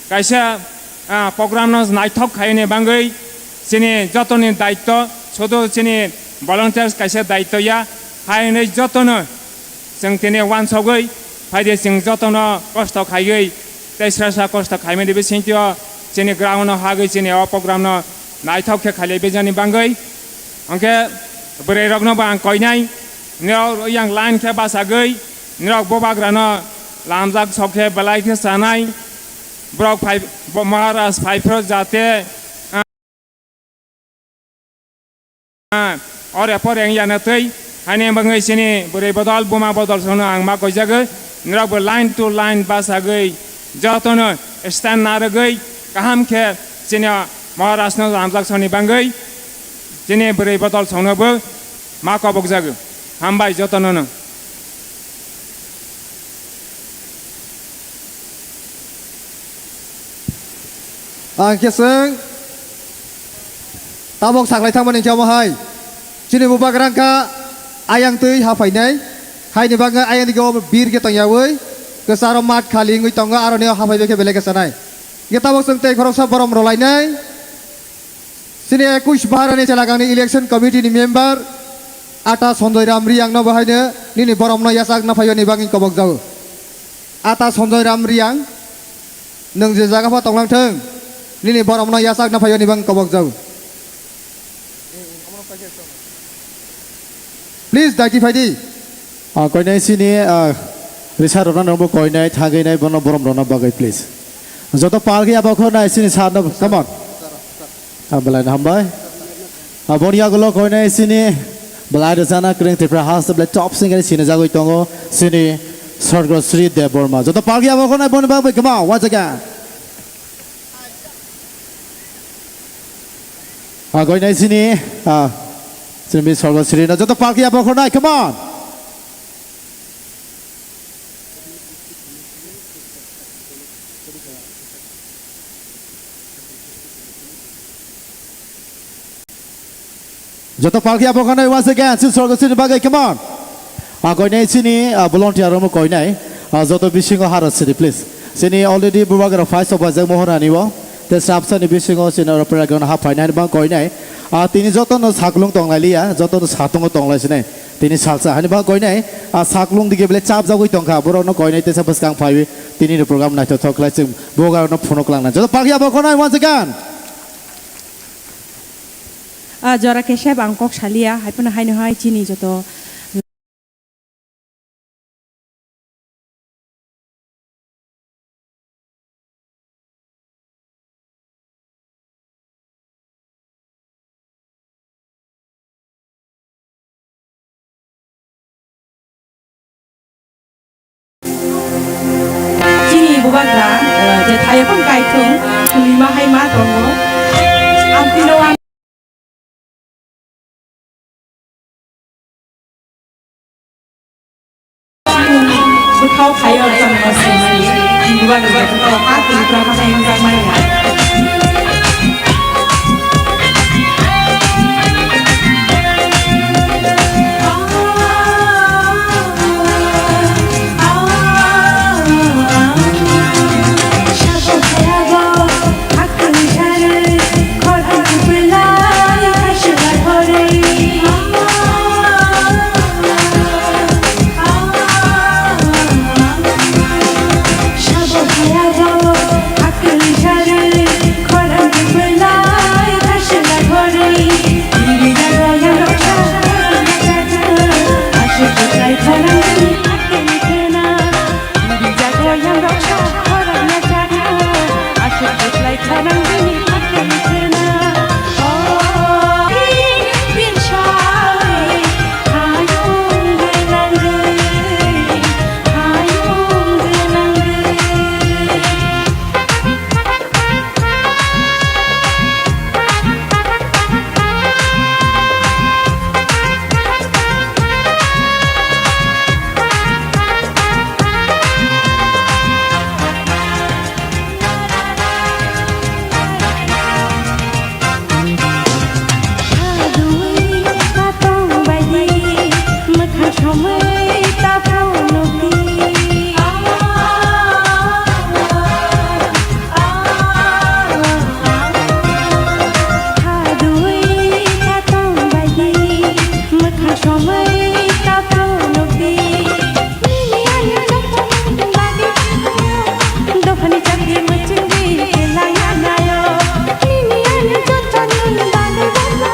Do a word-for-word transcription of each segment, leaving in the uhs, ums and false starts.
kaisa, ah, program no naithok khaini bagwi chini jotoni daitto, sudu chini volunteers kaisa daitto ya, hai hwnwi jotono chwng tini uansugwi phaidi chwng jotono kosto khaiwi tei srasa kosto khaimani bisingtwi chini ground no hagwi chini o program no naithok khe khailai bijani bagwi. Hwnkhe bwrwi rokno bo ang koinai, norok yang line khe bachagwi, norok bubagrano lamjak sok khe belai khe chanai, borok phai, bo-, Maharaj phai phro jate, ah, ah, ore pore wng ya na twi, haini bagwi chini bwrwi bodol, buma bodol sono ang ma koijago, norok bo line to line bachagwi, jotono stand narwgwi, kaham khe chini Maharaj no lamjak soni bagwi, chini bwrwi bodol songno bo ma kobokjago. Hambai jotono no. Ang khe chwng tabok saklai thangmani khe omo hai. Chini bubagra wngkha ayang twi ha phainai. Haini bagwi ayang digi o bir khe tongyaui kwcharo mat khali wngwi tongo, aroni o ha phaibai khe belai khe chanai. Hwnkhe tabok chwng tei khoroksa borom rwlainai. Chini ekush Baharani Chelagangni election committee ni member Ata Sanjay Ram Reang no bo haino nini borom no yachak na phaiyoni bagwi kobok jago. Ata Sanjay Ram Reang, nwng je jaga pha tonglang thung, nini borom no yachak na phaiyoni bagwi kobok jago. Please, daiti phai di. Ah, koinai sini, ah, risa rwna nangbo koinai thangwi nai bono borom rwna bagwi, please. Joto palki abo kho nai sini sa no, come on. Ah, belai no hambai. Ah, boni yagulo koinai sini belai rwchana kwrwng Tripura haste belai top singer sini jagwi tongo sini Sorgo Sri Debbarma. Joto palki abo kho nai boni bagwi, come on, once again. Agoi nai sini, ah, sini Sorgo Sri no joto palki abo khornai, come on. Joto palki abo khornai once again, sini Sorgo Sri ni bagwi, come on. Ah, koinai sini, ah, volunteer rokno koinai, ah, joto bisingo haro siri, please. Sini already bubagra phai sok bajak Mohorani o. Te sabsani bisingo sini oro program hap phainai bang koinai. Ah, tini jotono saklung tonglai liya, jotono satungo tonglai sinai. Tini salsa hani bang koinai, ah, saklung dige bele chap jagwi tongkha, borokno koinai tesa bwskang phaiwi tini ni program naithothok khlai chwng bubagrano phunuk langnai. Joto palki abo khornai once again. Ah, jora kesep ang kok salia, hai phano haino hai chini joto Chini bubagra, eh, je thayapon kaithung, twi ma hai ma tongo. Ang tino ang bwkhao khayo chwng ma sengmani. Bubagra je bwkhao ha twi pra ma hai wngjakmani. Dophani chakri muchungwi khelangya nayo. Nini ani joto nini bagwi bagwi.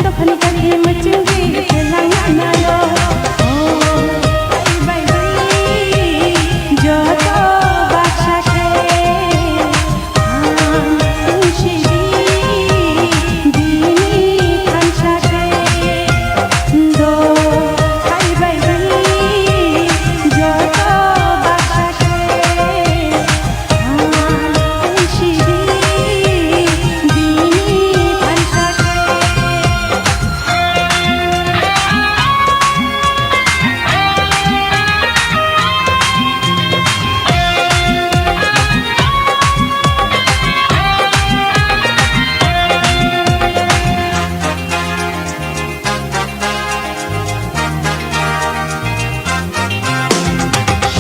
Dophani chakri muchungwi khelangya nayo. Oh, bye bye. Joto baksa khe ang sidi bini thansa khe. Do khai bai bai joto baksa khe.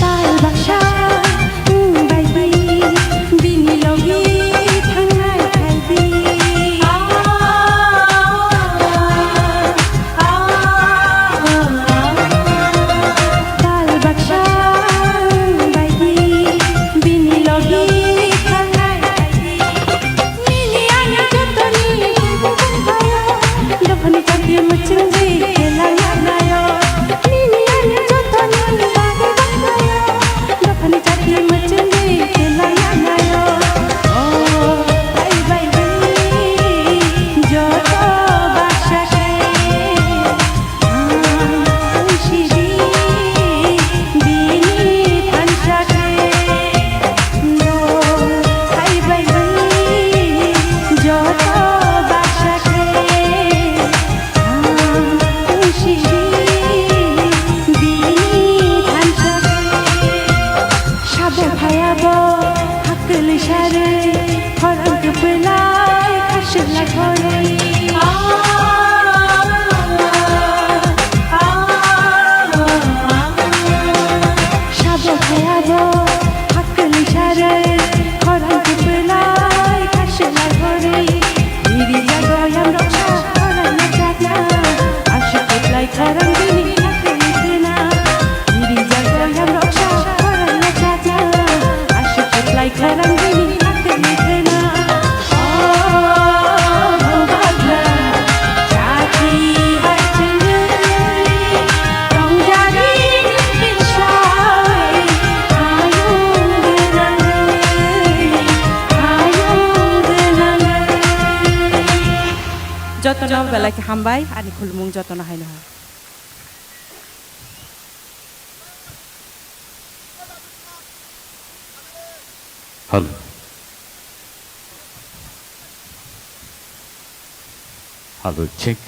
Tal baksa, mm, bai bai, bini logi thangnai khai di. Tal baksa, mm, bai bai, bini logi thangnai khai di. Nini ani jotoni bagwi banglayo. Dophani chakri muchungwi khelangya nayo. Nini ani jotoni bagwi banglayo. Dophani chakri muchungwi khelangya nayo. Oh, bye bye bye. Joto baksa khe. Sabo phayabo hakkili sarwi, khorang kwpwilai khaswk lai khorwi. Sabo phayabo hakkili sarwi, khorang kwpwilai khaswk lai khorwi. Iri jago yang roksa khorang na chakna, aswk kwplai khorang bini hakkili khna. Iri jago yang roksa khorang na chakna, aswk kwplai khorang bini hakkili khna. Oh, Bhagwan, chati hai chwngwi, tongjari ni bisai, ayung gwnangwi, ayung gwnangwi. Jotono belai khe hambai, ani khulumung jotono haino hai. Hello. Hello, check.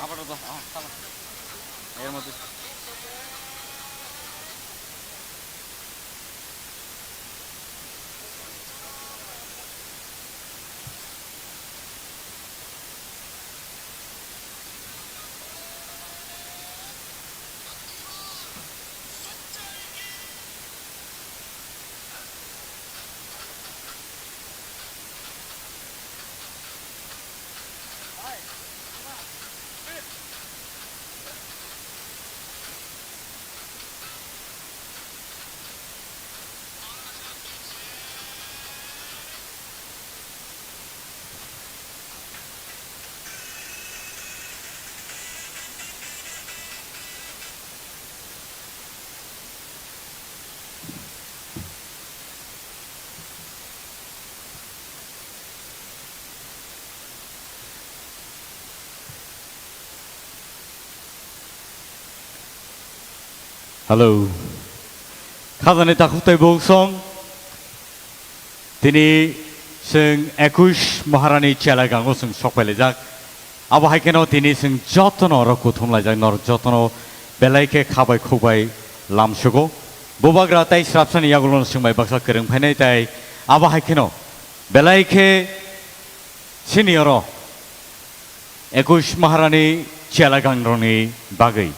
আপাতত, আহ, থামো। এর মধ্যে। Hello. Khajani takhuk tei bukhuk song. Tini chwng ekush Maharani Chelagango chwng sok phailaijak. Abo hai kheno tini chwng jotono oro kuthum laijak, norok jotono belai khe kha bai khuk bai lamsugo. Bubagra tei srapsani yagulono chwng bai baksa kwrwng phainai tei abo hai kheno belai khe Chini oro ekush Maharani chelagangrokni bagwi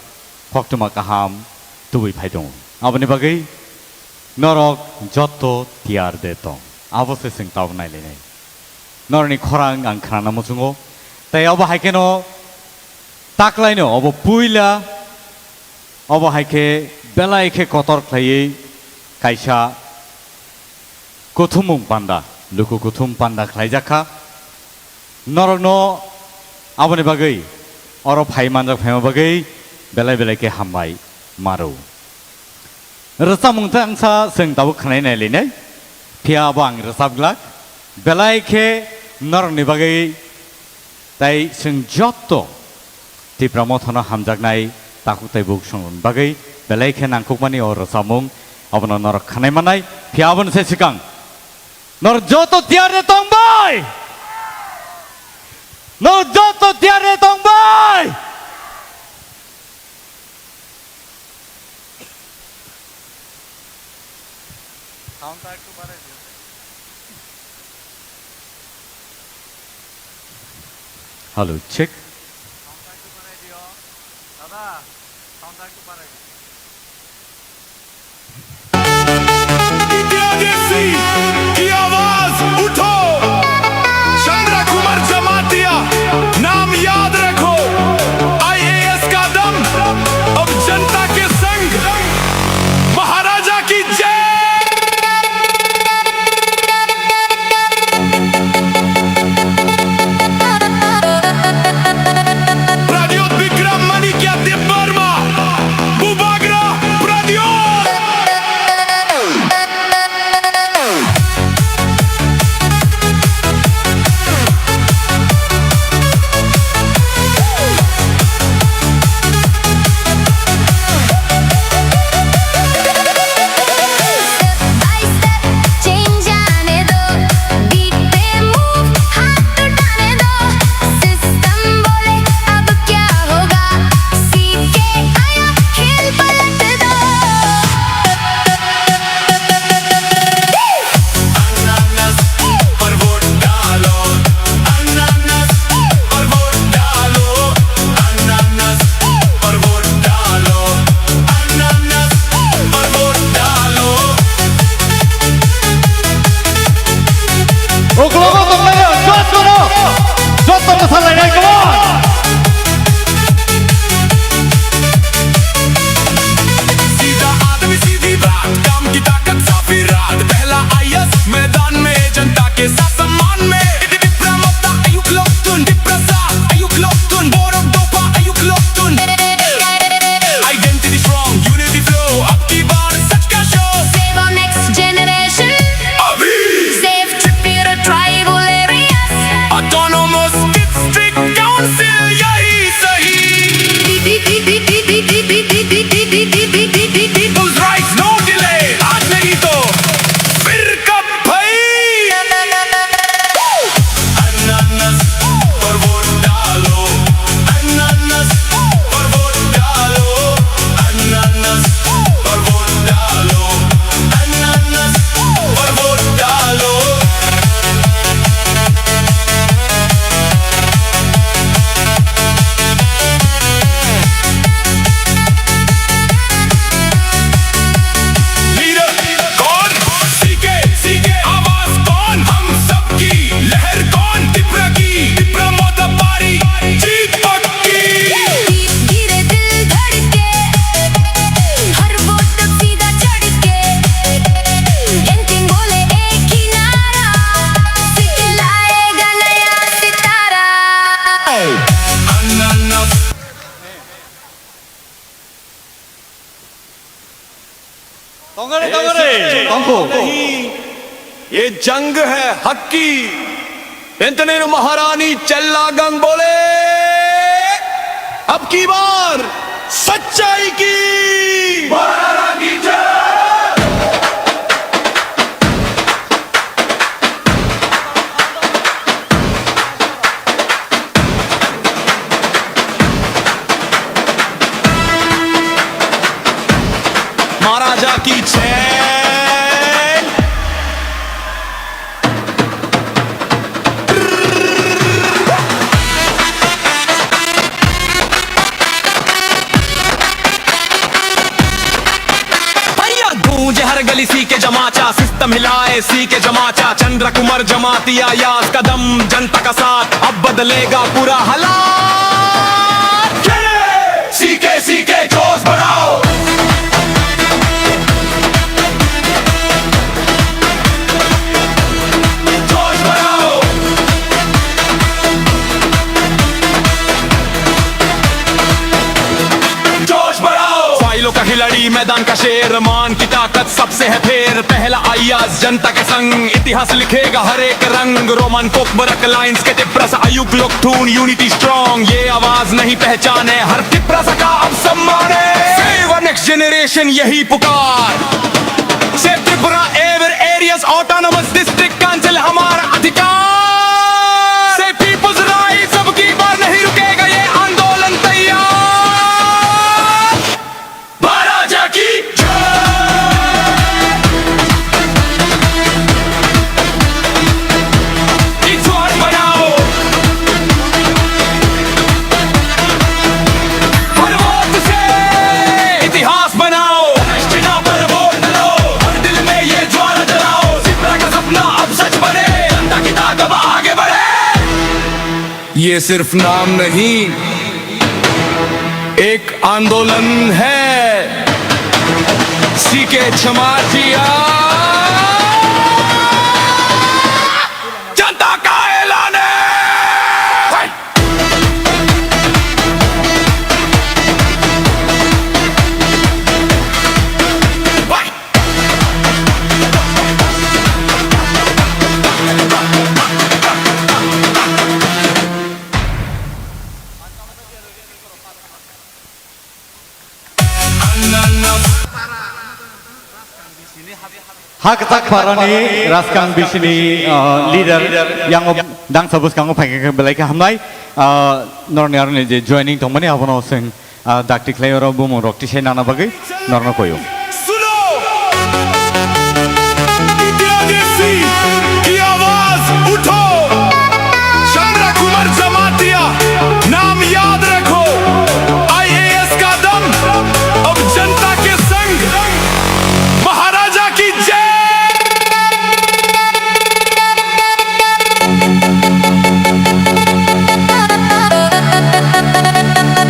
koktwma kaham tubui phai tongo. Aboni bagwi norok jotto tiyar de tong. Abo se chwng tabuk nailainai. Norokni khorang ang khnana muchungo. Tei abo hai kheno taklaino obo puila, obo hai khe belai khe kotor khlaiwi kaisa kuthumung panda, luku kuthum panda khlaijak kha. Norokno aboni bagwi oro phai manjak phaima bagwi belai belai khe hambai maro. Rwchapmung tangsa chwng tabuk khwnai nai linai, phiya abo ang rwchap glak. Belai khe norokni bagwi tei chwng jotto Tipra Mothano hamjaknai takhuk tei bukhuk songrokni bagwi belai khe nangkukmani o rwchapmung, abono norok khwnai mannai. Phiya aboni se swkang norok jotto tiyar de tong bai? Norok jotto tiyar de tong bai? সাউন্ডটা একটু বাড়াই দিও। Hello, check. সাউন্ডটা একটু বাড়াই দিও। দাদা, সাউন্ডটা একটু বাড়াই দিও। इंडिया देसी की आवाज उठो। चंद्रा कुमार जमातिया, नाम याद रखो। आईएएस का दम, अब जनता के संग। महाराजा की जय। प्रद्योत विक्रम माणिक्य देववर्मा, बुबाग्रा Pradyot. Step by step change आने दो, beat पे move हाथ उठाने दो, system बोले अब क्या होगा, सीख के आया खेल पलट दो। अनानास पर वोट डालो, अनानास पर वोट डालो, अनानास पर वोट डालो, अनानास पर वोट डालो। Uklogo tonglaio, jottono, jottono salainai, come on! सीधा आदमी, सीधी बात, काम की ताकत, साफ इराद। पहला आईएएस मैदान में, जनता के साथ सम्मान में। Tipra Motha, ayuk loktun, Tiprasa, ayuk loktun, Borok Dopha, ayuk loktun। Identity strong, unity flow, अब की बार सच का show। सेवा next generation। अभी। Safe Tripura tribal areas। Autonomous district council, यही सही। People's rights, no delay, आज नहीं तो फिर कब भाई। अनानास पर वोट डालो, अनानास पर वोट डालो, अनानास पर वोट डालो, अनानास पर वोट डालो। Leader कौन? सीके, सीके आवाज कौन? हम सबकी लहर कौन? तिपरा की, तिपरा मोदा पारी, जीत पक्की। धीरे दिल धड़के, हर वोट सीधा चढ़ के, गैंगस्टर बोले एक ही नारा, सीके लाएगा नया सितारा। अनानास। Tongore, tongore. Tongko. नहीं, ये जंग है हक की। Entanero Maharani Chella Gang bole, अब की बार सच्चाई की। महाराजा की जय। कदम हिलाए सीके जमाचा, चंद्र कुमार जमातिया यास कदम, जनता का साथ, अब बदलेगा पूरा हालात। सीके, सीके, जोश बढ़ाओ। जोश बढ़ाओ। जोश बढ़ाओ। फाइलों का खिलाड़ी, मैदान का शेर, मान की ताकत सबसे है फेर। पहला अयाज जनता के संग, इतिहास लिखेगा हर एक रंग। रोमन कोकबरक लाइंस के तिप्रा सा अयुक लोकथून, यूनिटी स्ट्रॉन्ग, ये आवाज नहीं पहचान है, हर तिप्रा सा का अब सम्मान है। सेवा नेक्स्ट जनरेशन यही पुकार। Save Tripura ever areas autonomous district council हमारा अधिकार। सेव पीपल्स राइट, अब की बार नहीं रुकेगा ये आंदोलन तैयार। महाराजा की जय। एक ज्वार बनाओ। पर्वत से इतिहास बनाओ। राष्ट्र पर वोट डालो। हर दिल में ये ज्वार जलाओ। तिप्रा का सपना अब सच बने। जनता की ताकत अब आगे बढ़े। ये सिर्फ नाम नहीं, एक आंदोलन है। सीके जमातिया जनता का ऐलान है। Hakchak parani Raskang bisini, uh, leader yang dangsa bwskango phaikha khe belai khe hamnai, uh, norni aroni je joining tongmani abono seng, uh, dakti khlai oro bumung rok tisai nana bagwi norno koyo. सुनो! इतिहास की आवाज उठो! चंद्र कुमार जमातिया नाम याद रखो। आईएएस का दम, अब जनता के संग। महाराजा की जय।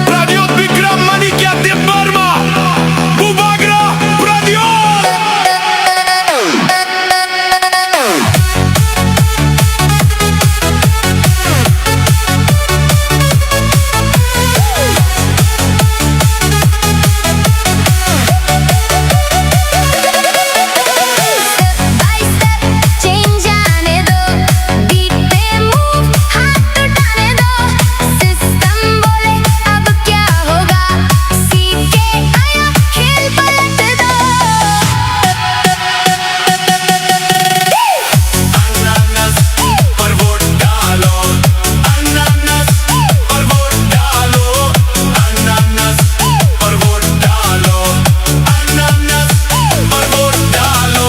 प्रद्योत विक्रम माणिक्य देववर्मा, बुबाग्रा Pradyot. Step by step change आने दो, beat पे move हाथ उठाने दो, system बोले अब क्या होगा, सीके आया खेल पलट दो। Ananas पर वोट डालो, ananas पर वोट डालो, ananas पर वोट डालो, ananas पर वोट डालो।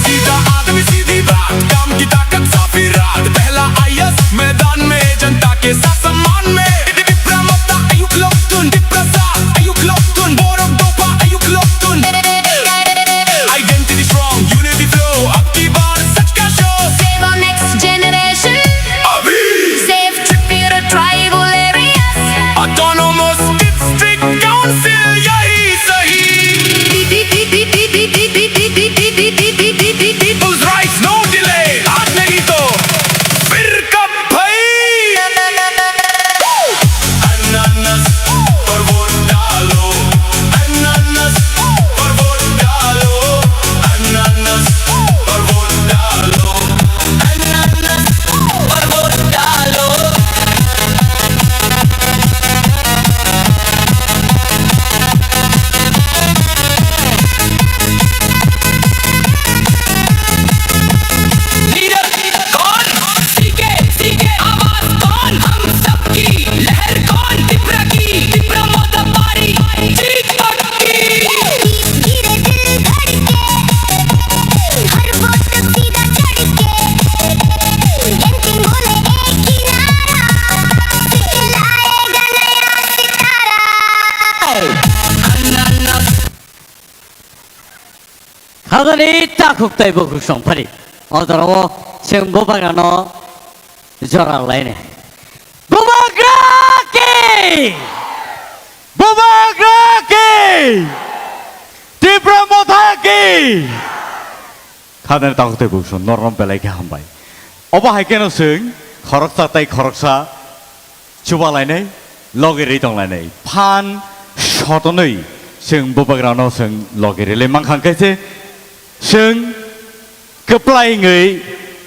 सीधा आदमी, सीधी बात, काम की ताकत, साफ इराद। पहला आईएएस मैदान में, जनता के साथ सम्मान में। Tipra Motha, ayuk loktun, Tiprasa, ayuk loktun, borok dopha, ayuk loktun। Identity strong, unity flow, अब की बार सच का show। सेवा नेक्स्ट जनरेशन। अभी। Save Tripura tribal areas। Autonomous District Council, यही सही। People's rights, no delay। आज नहीं तो फिर कब भाई? Ananas पर वोट डालो, ananas पर वोट डालो, ananas पर वोट डालो, ananas पर वोट डालो। Leader कौन? सीके, सीके आवाज कौन? हम सबकी लहर कौन? तिप्रा की, तिप्रा मोथा पारी, जीत पक्की। धीरे दिल धड़के, हर वोट सीधा चढ़ के। Ani takhuk tei bukhuk song phari. O jorao chwng bubagrano jora lainai. Bubagra ki! Bubagra ki! Tipra Motha ki! Khadani takhuk tei bukhuk song norno belai khe hambai. Obo hai kheno chwng khoroksa tei khoroksa chubalainai, logi ri tonglainai. Phan sotonwi chwng bubagrano chwng logi rilai mankha, hwnkhe se chwng kwplai wngwi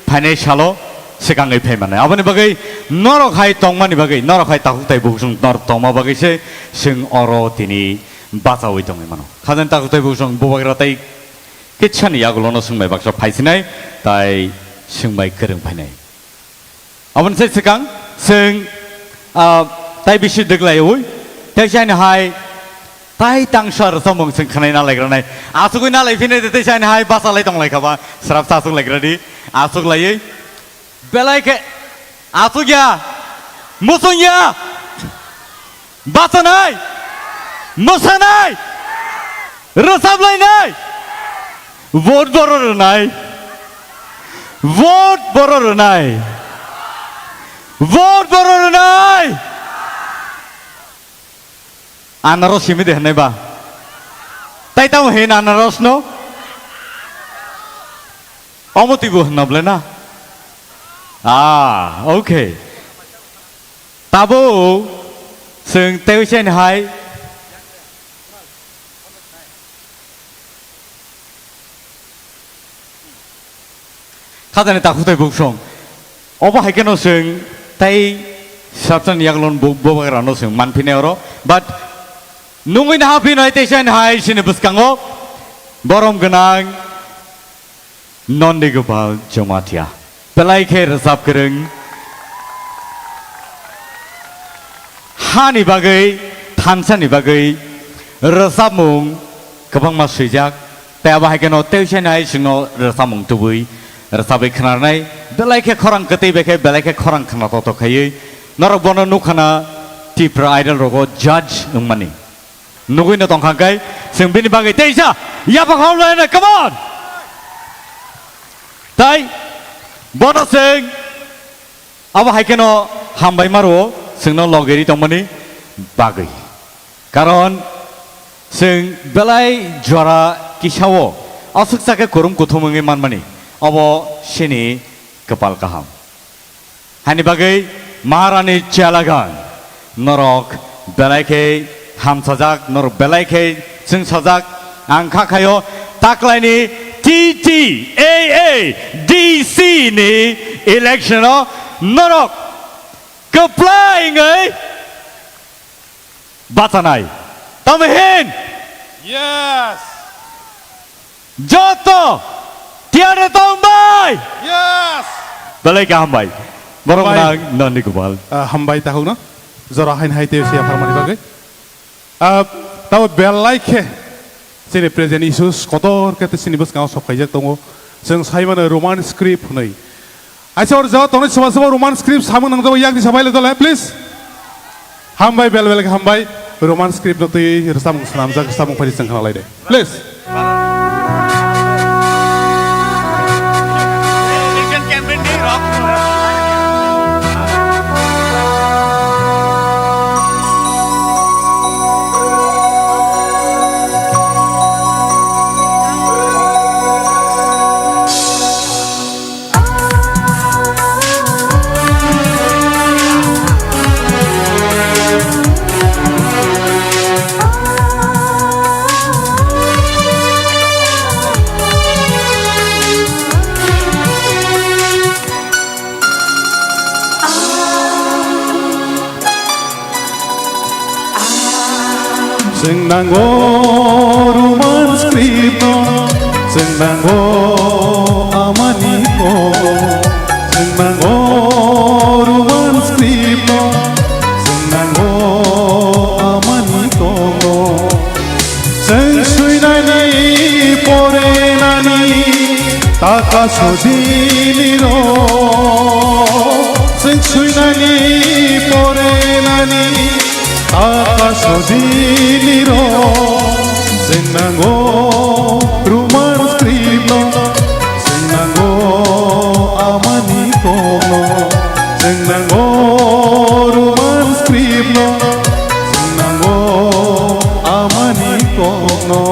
phainai salo swkangwi phai mannai. Aboni bagwi norok hai tongmani bagwi, norok hai takhuk tei bukhuk song norok tongma bagwi se chwng oro tini bachaui tongwi mano. Khajani takhuk tei bukhuk song bubagra tei kitsani yagulono chwng bai baksa phaisinai, tai chwng bai kwrwng phainai. Aboni sai swkang chwng, ah, tai bisi dwklaiwi, tei chini hai tai tangsa rwchapmung chwng khwnai na laikranai. Asugwi na laiphinai de, tei chini hai bachalai tonglaikha ba, srapsa asuk laikradi, asuk laiwi. Belai khe asuk ya, musung ya. Bachanai, mwsanai, rwchap lainai, vote boro rwnai, vote boro rwnai, vote boro rwnai. Anaros simi de hwnwi ba? Tai tamo hin anaros no? Omo twibo hwnna bwle na? Ah, okay. Tabuk chwng tei chini hai khajani takhuk tei bukhuk song. Obo hai kheno chwng tei srapsani yaglon bu-, bubagrano chwng manphinai oro. But nungwi naha phinai tei chini hai chini bwskango borom gwnang Nondi Gopal Jamatia. Belai khe rwchap kwrwng. Hani bagwi, thansani bagwi rwchapmung kwbangma swijak. Tei abo hai kheno tei chini hai chwngno rwchapmung tubui rwchapwi khwnarnai. Belai khe khorang kwtwi bai khe, belai khe khorang khna toktok khaiwi. Norok bono nukha na Tipra Idol rogo judge wngmani. Nugwi no tongkha khe, chwng bini bagwi teisa yapha khamlaina, come on! Tai bono chwng abo hai kheno hambai maro, chwngno logeri tongmani bagwi. Karon chwng belai jora kisao aswk chakhe kurum kuthum wngwi manmani, obo chini kwpal kaham. Hani bagwi Maharani Chelagan, norok belai khe hamsajak, norok belai khe chwngsajak. Ang kha khaio taklaini T T A A D C ni election o norok kwplai wngwi bachanai. Tamo hin? Yes. Joto tiyar tong bai. Yes. Belai khe hambai. Borok Hambai. Nang Nandi Gopal. Ah, hambai takhukno. Jora hain hai tei siya pharmani bagwi. Ah, tabo belai khe chini present issues kotor khe chini bwskango sok khaijak tongo. Chwng sai mano Roman script hwnwi. Aisa or jawab tongnai soba soba Roman script samung nang jabo yak di sabai le dole, please. Hambai bel bel khe hambai. Roman script no twi rwchapmung swnamjak rwchapmung phai di chwng khna lai de. Please. Chwng nango Roman script no, chwng nango amani kogo. Chwng nango Roman script no, chwng nango amani kogo. Chwng swinani porenani taka sodini ro. Chwng swinani porenani taka sodini ro. Chwng nango Roman script O amani kokno.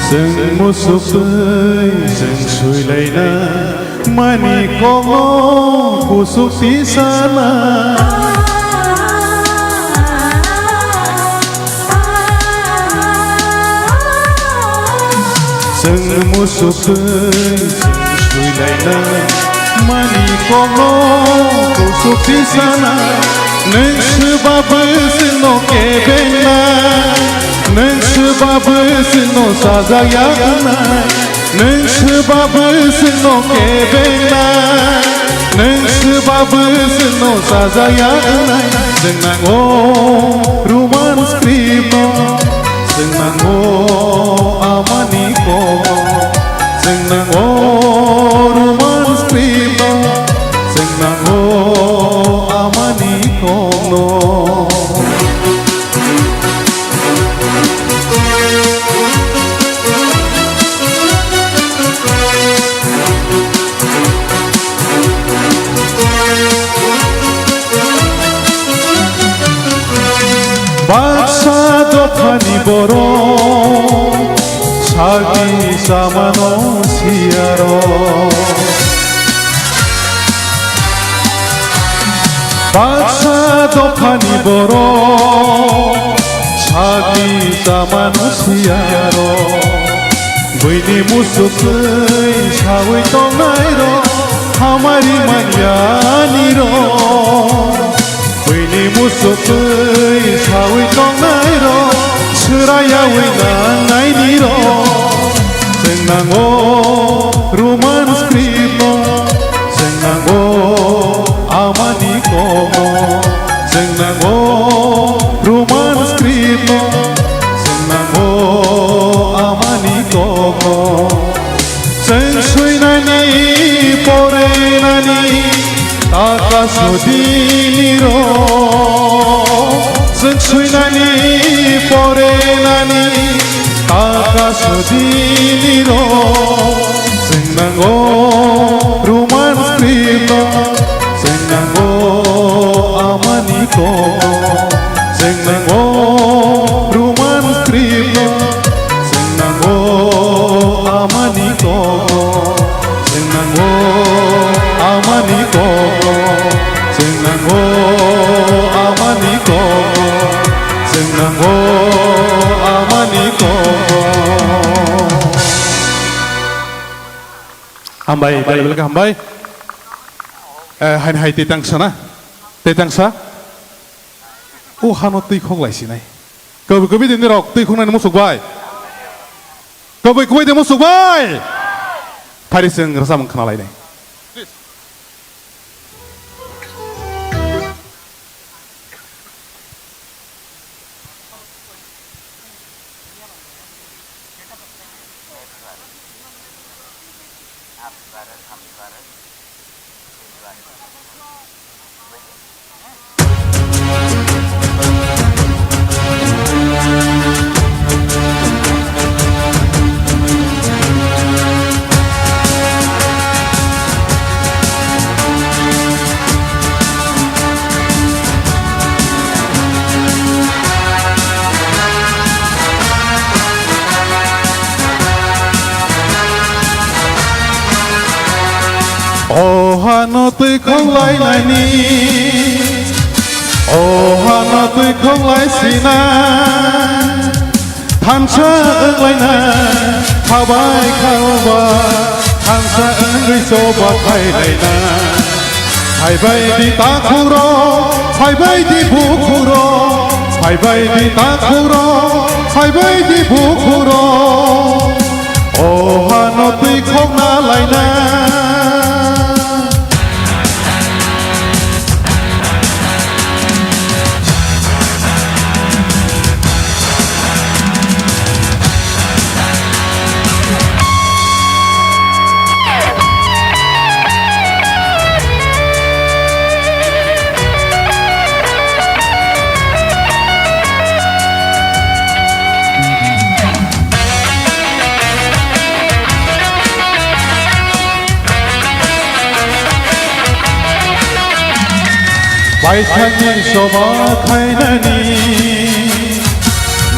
Chwng musuk twi chwng swilaina mani kokno kusuk tisana. Chwng musuk twi chwng swilaina mani kokno kusuk tisana. Nwng swba bwswkno kebengna, nwng swba bwswkno sajak ya wngnai, nwng swba bwswkno kebengna, nwng swba bwswkno sajak ya wngnai. Chwng nango Roman script no, chwng nango amani kokno, chwng nango Roman script no, chwng nango amani kokno. Baksa dophani borok sagni chamano siyaro. Baksa dophani borok sagni chamano siyaro. Buini musuk twi sawi tongnai rok hamari manyani rok. Buini musuk twi sawi tongnai rok swrayawi nangnaini rok. Chwng nango Roman script no, chwng nango amani kokno, chwng nango Roman script no, chwng nango amani kokno. Chwng swinani porenani taka sodini rok, chwng swinani porenani taka sodini rok. Chwng nango Roman script no, chwng nango amani kokno, chwng nango Roman script no, chwng nango amani kokno, chwng nango amani kokno, chwng nango amani kokno, chwng nango amani kokno. Hambai, belai belai khe hambai. Eh, hain hai tei tang sana. Tei tang sa. O hano twi khok lai sinai. Kwbwi kwbwi de nirok twi khoknani musuk bai. Kwbwi kwbwi de musuk bai. Phari chwng rwchapmung khna lainai. O hano twi khok lainani, o hano twi khok lai sina. Thansa wnglaina khabai khalba, thansa wngwi choba khailaina. Phaibai di takhukro, phaibai di bukhukro, phaibai di takhukro, phaibai di bukhukro. O hano twi khokna laina. Paithakni soba khainani,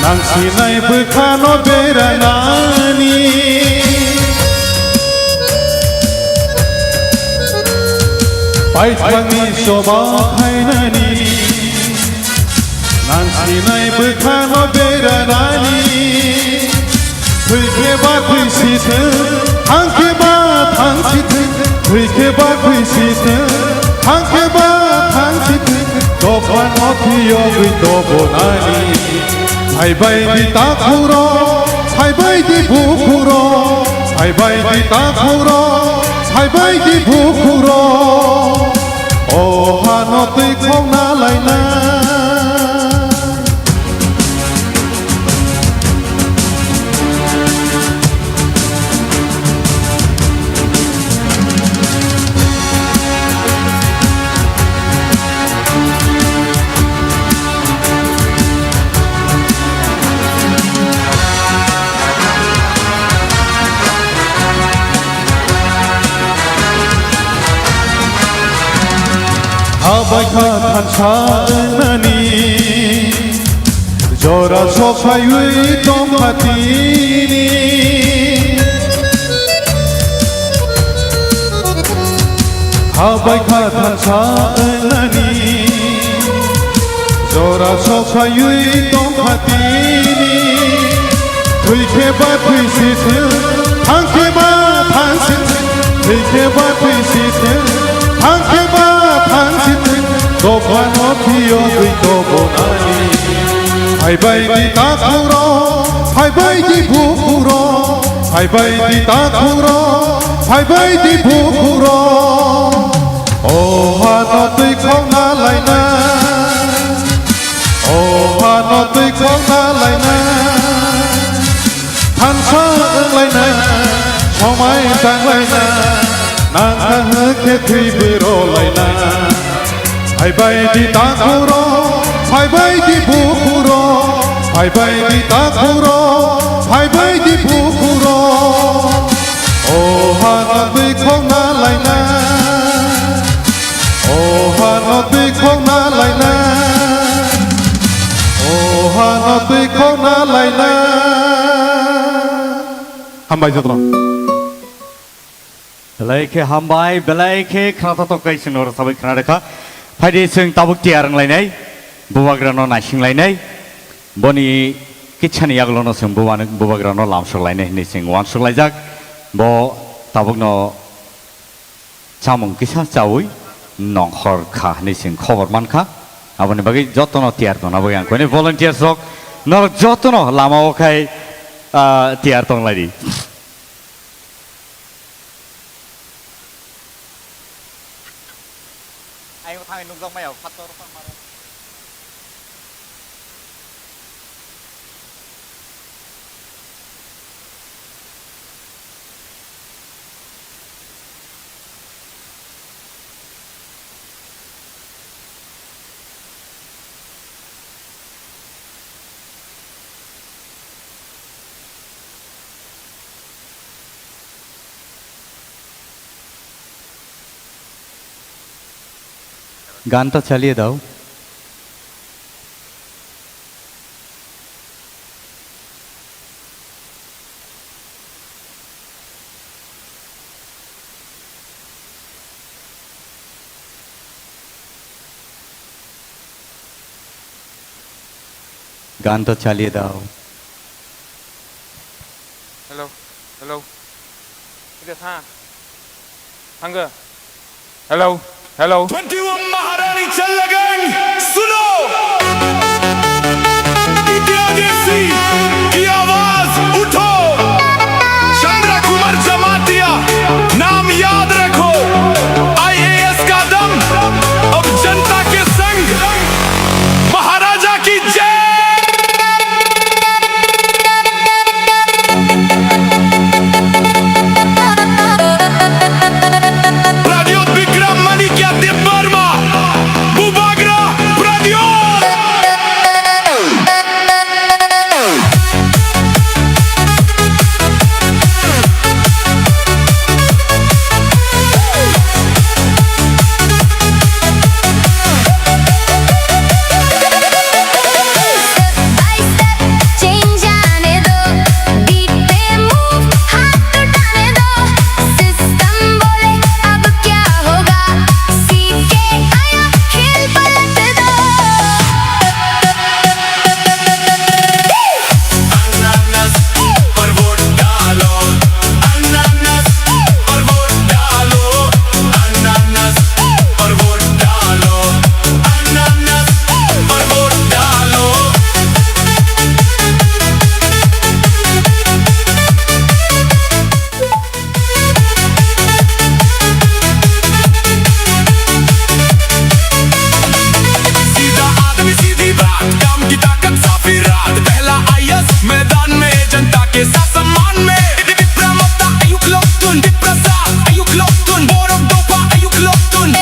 nang sinai bwkhano beranani. Paithakni soba khainani, nang sinai bwkhano beranani. Thwi khe ba thwi si thwng, thang khe ba thang si thwng, thwi khe ba thwi si thwng, thang khe ba thang si thwng, dophano thwiyogwi tobonani. Saibai di takhuro, saibai di bukhuro, saibai di takhuro, saibai di bukhuro. O hano twi khokna lainai. Habai kha thansa wngnani, jora sophaiwi tongkha tini. Habai kha thansa wngnani, jora sophaiwi tongkha tini. Thwi khe ba thwi si thwng, thang khe ba thang si thwng, thwi khe ba thwi si thwng, thang khe ba thang si thwng, dophano thwiyogwi tobonani. Saibai di takhuro, saibai di bukhuro, saibai di takhuro, saibai di bukhuro. O hano twi khokna lainai. O hano twi khokna lainai, thansa wng lainai, somai tang lainai, nang kha hwnkhe thwi bwro lainai. Phaibai di takhuro, phaibai di bukhuro, phaibai di takhuro, phaibai di bukhuro. O hano twi khokna lainai. O hano twi khokna lainai. O hano twi khokna lainai. Hambai jotono. Belai khe hambai, belai khe khna thathok tei chwngno rwchabwi khna rwkha. Phaidi chwng tabuk tiyar wng lainai, bubagrano naising lainai. Boni kitsani yagulono chwng bubagrano lamsok lainai hwnwi chwng uansuk laijak. Bo tabukno chamung kisa chaui nongkhor kha hwnwi chwng khobor mankha. Aboni bagwi jotono tiyar tongna bagwi ang koinwi volunteers rok norok jotono lama o khai, ah, tiyar tong lai di. Ayung thangwi nukjak maya o, phator pharma rok. গানটা চালিয়ে দাও। গানটা চালিয়ে দাও। Hello, hello. Ida tha. Hangga. Hello, hello. Twenty-one Maharani Challageng, suno. India Desi ki awaaz utho. Chandra Kumar Jamatia, naam yaad rakho. I A S ka dam, ab janata ke sang. Maharaja ki jai. Pradyot Bikram Manikya Debbarma, Bubagra Pradyot. Tiprasa, ayuk loktun, borok dopha, ayuk loktun.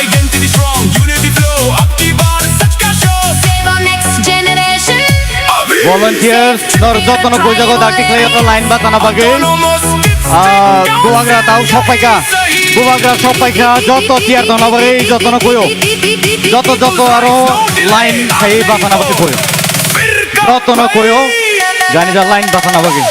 Identity strong, unity flow, abki bar, sabka show. Seva next generation. Volunteers, nor jotono puijago dakti khlai oro line bachana bagwi. Autonomous. Ah, bubagra tau sokpaikha. Bubagra sokpaikha, joto tiyar tongna bagwi, jotono kuyo. Joto, joto aro line khai bachana bagwi kuyo. Jotono kuyo, jani ja line bachana bagwi.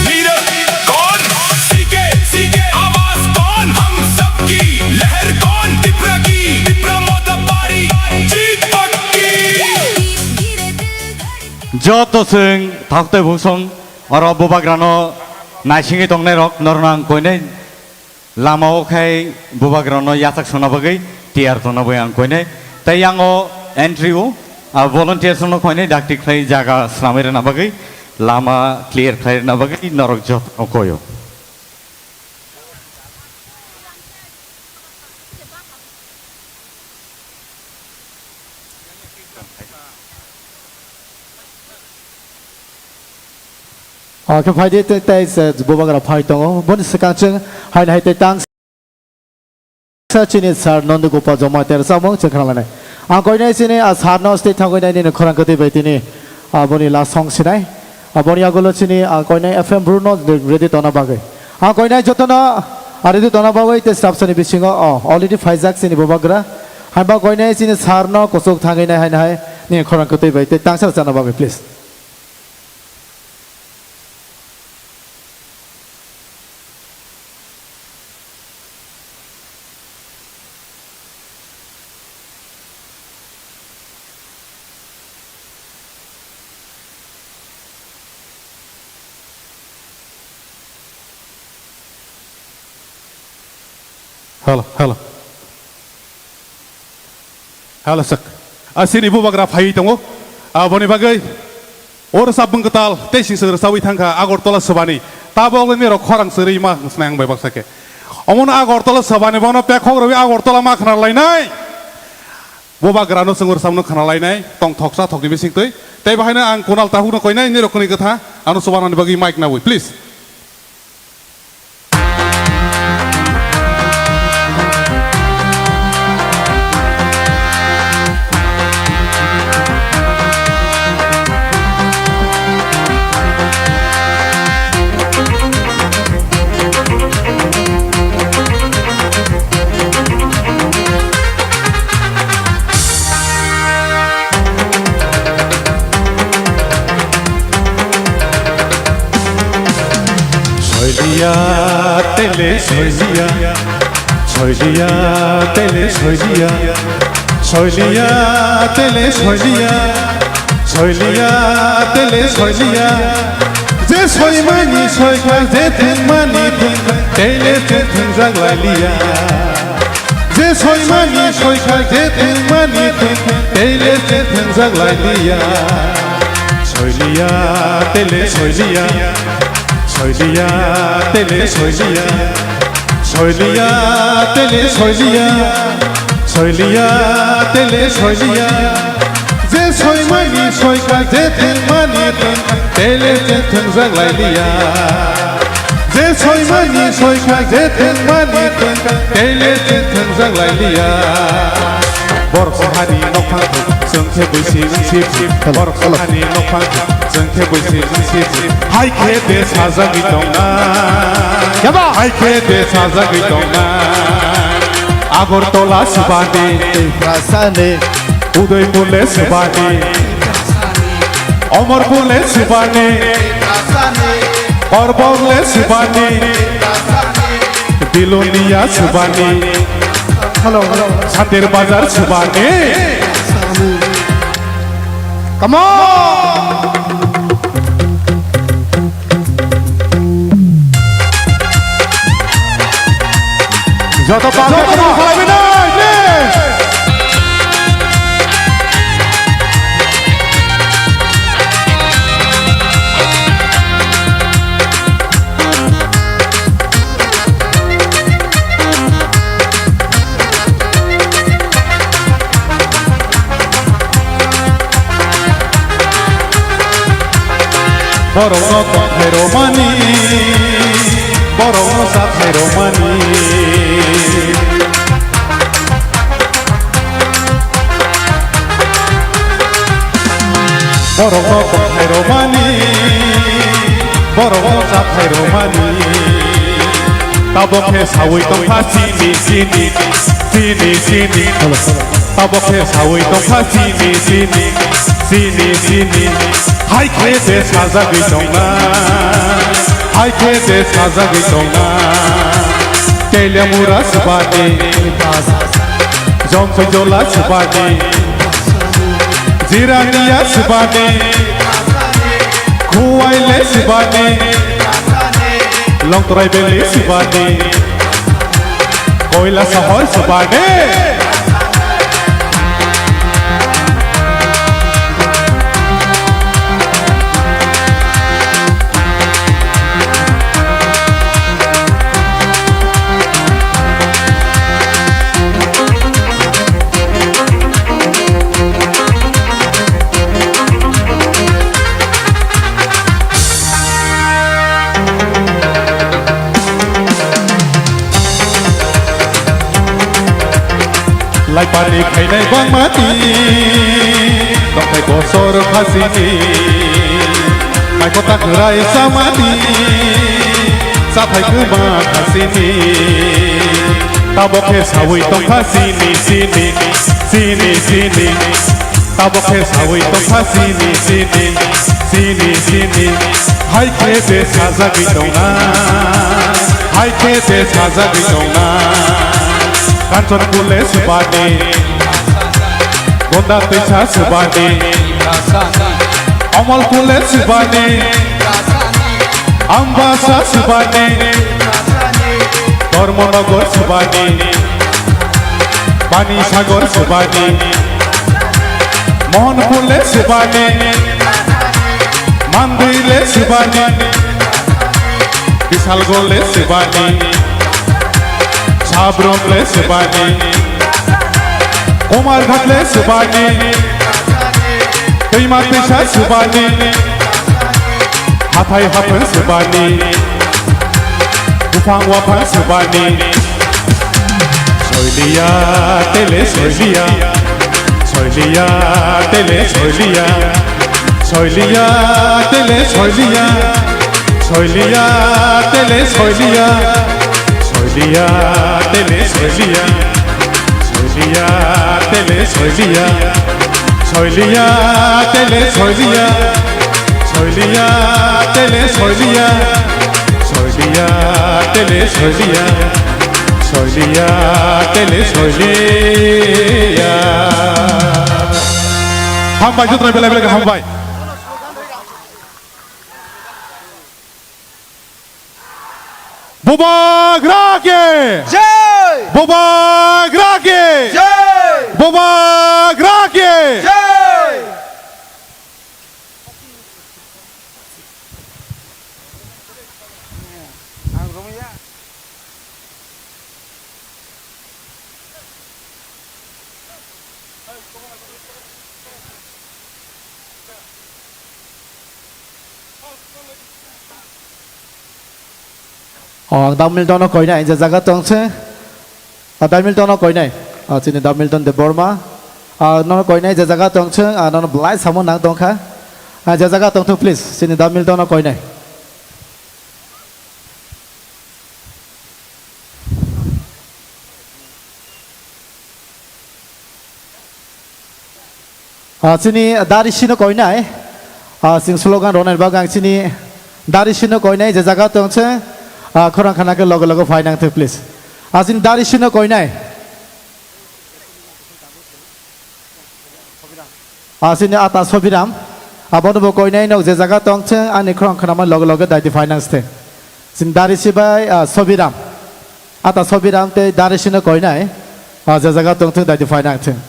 Leader कौन? C K, C K आवाज कौन? हम सबकी लहर कौन? तिपरा की, तिपरा मोदा पारी, जीत पक्की। Joto chwng thakte busong oro bubagrano naisingwi tongnai rok norno ang koinai lama o khai bubagrano yachak sona bagwi tiyar tongna bagwi ang koinai. Tai yang o entry o, ah, volunteers no koinai dakti khlai jaga swnamwi rwna bagwi, lama clear khlai rwna bagwi norok jotono koyo. Oke, phaidi tei, tei, se bubagra phai tongo. Boni swkang chwng hai hai tei tang sa chini sir Nondu Gopal Jamatia samung chwng khna lanai. Ang koinai chini a sir no stage thangwi nai nini khorang kwtwi bai tini, a, boni last song sinai. A, boni agulo chini, a, koinai F M Bru no ready tona bagwi. Ang koinai jotono, a, ready tona bagwi tei staff sani bisingo, o, already phaijak chini bubagra. Haiba koinai chini sir no kuchuk thangwi nai hai nai nini khorang kwtwi bai tei tangsa chana bagwi, please. Hello, hello. Hello, sir. A, chini bubagra phaiwi tongo. A, boni bagwi o rwchapmung kwtal tei sing sing rwchapwi thangkha Agartala swbani. Tabok nini rok khorang chwrwi ma swnai ang bai baksa khe. Omono Agartala swbani bono pekhok rwwi Agartala ma khna lainai. Bubagrano chwng rwchapmung khna lainai tong thoksa thokni bisingtwi. Tei bahaino ang Kunal Tahukno koinai nini rokni kwtha ano swbanani bagwi mic nawi, please. Soiliya tele soiliya, soiliya tele soiliya, soiliya tele soiliya, soiliya tele soiliya. Je soimani soikha, je thwngmani thwngkha, tele je thwngjak lailiya. Je soimani soikha, je thwngmani thwngkha, tele je thwngjak lailiya. Soiliya tele soiliya, soiliya tele soiliya, soiliya tele soiliya, soiliya tele soiliya. Je soimani soikha, je thwngmani thwngkha, tele je thwngjak lailiya. Je soimani soikha, je thwngmani thwngkha, tele je thwngjak lailiya. Borok sahani nokphang thwng, chwng khe buisi wngsi thwng. Hello, borok hello. Sahani nokphang thwng, chwng khe buisi wngsi thwng. Hai khe de sajagwi tongna. Keba? Hai khe de sajagwi tongna. Agartala swbani. Tiprasani. Udaipur le swbani. Omorpur le swbani, Korbor le swbani, Bilonia swbani, hello, Santir Bazar swbani. Come on! Joto pa-, joto pa-, pa-, please. Borokno tongthai romani, borokno chathai romani. Borokno tongthai romani, borokno chathai romani. Tabok khe sawi tongkha chini, chini, chini, chini. Tabok khe sawi tongkha chini, chini, chini, chini. Hai khe de sajagwi tongna, hai khe de sajagwi tongna. Telemura swbani, Jomsoi jola swbani, Jirania swbani, Khuwaile swbani, Longtrai Valley swbani, Koila Sohor swbani. Laipani khainai bangmati, tongthai bosor khasini, maikota khwrai samani, sathai kwma khasini. Tabok khe sawi tongkha sini, sini, sini, sini. Tabok khe sawi tongkha sini, sini, sini, sini. Hai khe de sajagwi tongna, hai khe de sajagwi tongna. Kanchon Kule swbani, Gonda Twisa swbani, Omol Kule swbani, Ambasa swbani, Dharmanagar swbani, Pani Sagar swbani, Mohanpur le swbani, Mandwi le swbani, Bisalgarh le swbani, Sabram le swbani, Kumarghat le swbani, Twima Twisa swbani, Hathai Haphang swbani, Buphang Waphang swbani. Soiliya tele soiliya, soiliya tele soiliya, soiliya tele soiliya, soiliya tele soiliya, soiliya tele soiliya, soiliya tele soiliya, soiliya tele soiliya, soiliya tele soiliya, soiliya tele soiliya. Soiliya, tele soiliya. Hambai, joto belai belai hambai. Bubagra ke! Jai! Bubagra ke! Jai! Bubagra ke! Jai! O, ang Dao Milton no koinai, je jaga tong se. O, Dao Milton no koinai. O, chini Dao Milton Debbarma. O, nono koinai, je jaga tong se, o, nono belai samung nang tongkha. O, je jaga tong thung, please. Chini Dao Milton no koinai. Ah, chini Da Rishi no koinai. Ah, chwng slogan rwnai bagwi ang chini Da Rishi no koinai, je jaga tong se, ah, khorang khana khe loge loge phai nang thung, please. Ah, chini Da Rishi no koinai. Ah, chini ata Sobiram. Abono bo koinai nok je jaga tong se, ani khorang khana man loge loge daidi phai nang se. Chini Da Rishi bai, ah, Sobiram. Ata Sobiram tei Da Rishi no koinai, ah, je jaga tong thung daidi phai nang thung.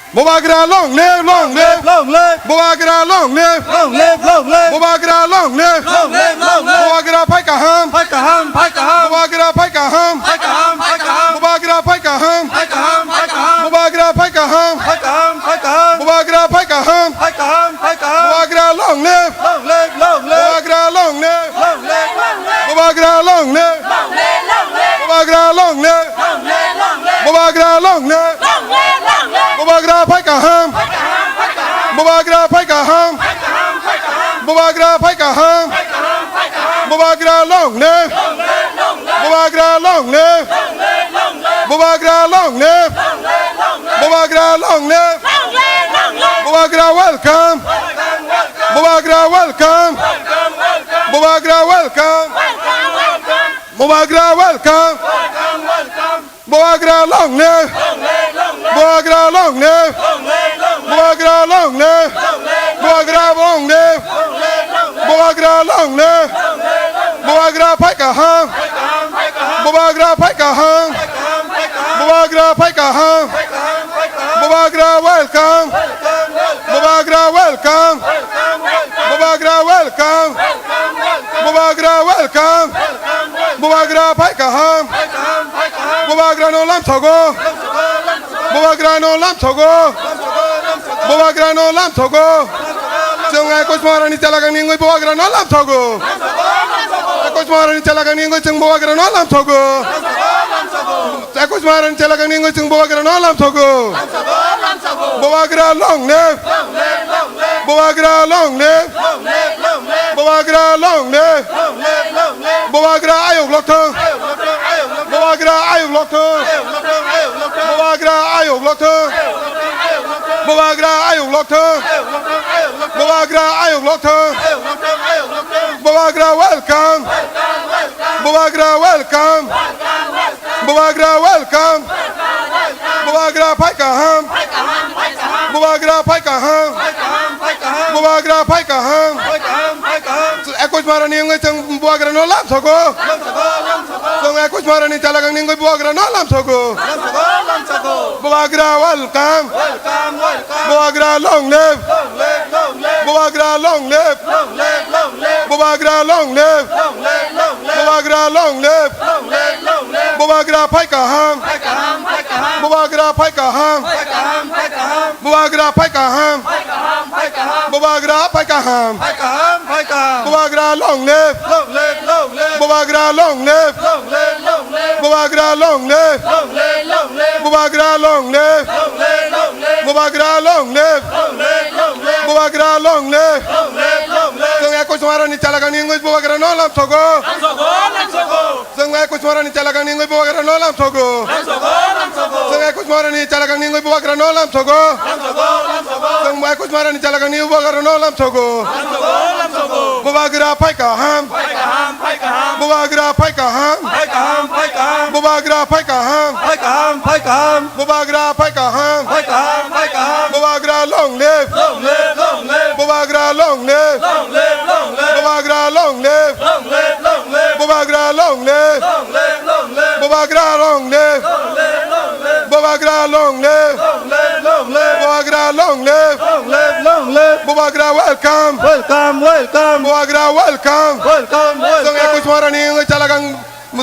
Bubagra long live, long live. Long live. Bubagra long live. Long live, long live. Bubagra long live. Long live, long live. Bubagra phai kaham. Phai kaham, phai kaham. Bubagra phai kaham. Phai kaham, phai kaham. Bubagra phai kaham. Phai kaham, phai kaham. Bubagra phai kaham. Phai kaham, phai kaham. Bubagra phai kaham. Phai kaham, phai kaham. Bubagra long live. Long live, long live. Bubagra long live. Long live, long live. Bubagra long live. Long live, long live. Bubagra long live. Long live, long live. Bubagra long live. Long live, long live. Bubagra phai kaham. Phai kaham, phai kaham. Bubagra phai kaham. Phai kaham, phai kaham. Bubagra phai kaham. Phai kaham, phai kaham. Bubagra long live. Long live, long live. Bubagra long live. Long live, long live. Bubagra long live. Long live, long live. Bubagra long live. Long live, long live. Bubagra welcome. Welcome, welcome. Bubagra welcome. Welcome, welcome. Bubagra welcome. Welcome, welcome. Bubagra welcome. Welcome, welcome. Bubagra long live. Long live, long live. Bubagra long live. Long live, long live. Bubagra long live. Long live, long live. Bubagra long live. Long live, long live. Bubagra long live. Long live, long live. Bubagra phai kaham. Phai kaham, phai kaham. Bubagra phai kaham. Phai kaham, phai kaham. Bubagra phai kaham. Phai kaham, phai kaham. Bubagra welcome. Welcome, welcome. Bubagra welcome. Welcome, welcome. Bubagra welcome. Welcome, welcome. Bubagra welcome. Welcome, welcome. Bubagra phai kaham. Phai kaham, phai kaham. Bubagra no lamsogo. Lamsogo, lamsogo. Bubagra no lamsogo. Lamsogo, lamsogo. Bubagra no lamsogo. Lamsogo, lamsogo. Chwng Ekush Maharani chalagangni wngwi Bubagra no lamsogo. Lamsogo, lamsogo. Ekush Maharani chalagangni wngwi chwng Bubagra no lamsogo. Lamsogo, lamsogo. Ekush Maharani chalagangni wngwi chwng Bubagra no lamsogo. Lamsogo, lamsogo. Bubagra long live. Long live, long live. Bubagra long live. Long live, long live. Bubagra long live. Long live, long live. Bubagra ayuk lokthong. Ayuk lokthong, ayuk lokthong. Bubagra ayuk lokthong. Ayuk lokthong, ayuk lokthong. Bubagra ayuk lokthong. Ayuk lokthong, ayuk lokthong. Bubagra ayuk lokthong. Ayuk lokthong, ayuk lokthong. Bubagra ayuk lokthong. Ayuk lokthong, ayuk lokthong. Bubagra welcome. Welcome, welcome. Bubagra welcome. Welcome, welcome. Bubagra welcome. Welcome, welcome. Bubagra phai kaham. Phai kaham, phai kaham. Bubagra phai kaham. Phai kaham, phai kaham. Bubagra phai kaham. Phai kaham, phai kaham. Ekush Maharani wngwi chwng Bubagra no lamsogo. Lamsogo, lamsogo. Chwng Ekush Maharani chalagangni wngwi Bubagra no lamsogo. Lamsogo, lamsogo. Bubagra welcome. Welcome, welcome. Bubagra long live. Long live, long live. Bubagra long live. Long live, long live. Bubagra long live. Long live, long live. Bubagra long live. Long live, long live. Bubagra phai kaham. Phai kaham, phai kaham. Bubagra phai kaham. Phai kaham, phai kaham. Bubagra phai kaham. Phai kaham, phai kaham. Bubagra phai kaham. Phai kaham, phai kaham. Bubagra long live. Long live, long live. Bubagra long live. Long live, long live. Bubagra long live. Long live, long live. Bubagra long live. Long live, long live. Bubagra long live. Long live, long live. Bubagra long live. Long live, long live. Chwng Ekush Maharani chalagangni wngwi Bubagra no lamsogo. Lamsogo, lamsogo. Chwng Ekush Maharani chalagangni wngwi Bubagra no lamsogo. Lamsogo, lamsogo. Chwng Ekush Maharani chalagangni wngwi Bubagra no lamsogo. Lamsogo, lamsogo. Chwng Ekush Maharani chalagangni Bubagra no lamsogo. Lamsogo, lamsogo. Bubagra phai kaham. Phai kaham, phai kaham. Bubagra phai kaham. Phai kaham, phai kaham. Bubagra phai kaham. Phai kaham, phai kaham. Bubagra phai kaham. Phai kaham, phai kaham. Bubagra long live. Long live, long live. Bubagra long live. Long live, long live. Bubagra long live. Long live, long live. Bubagra long live. Long live, long live. Bubagra long live. Long live, long live. Bubagra long live. Long live, long live. Bubagra long live. Long live, long live. Bubagra welcome. Welcome, welcome. Bubagra welcome. Welcome, welcome. Chwng Ekush Maharani wngwi chalagang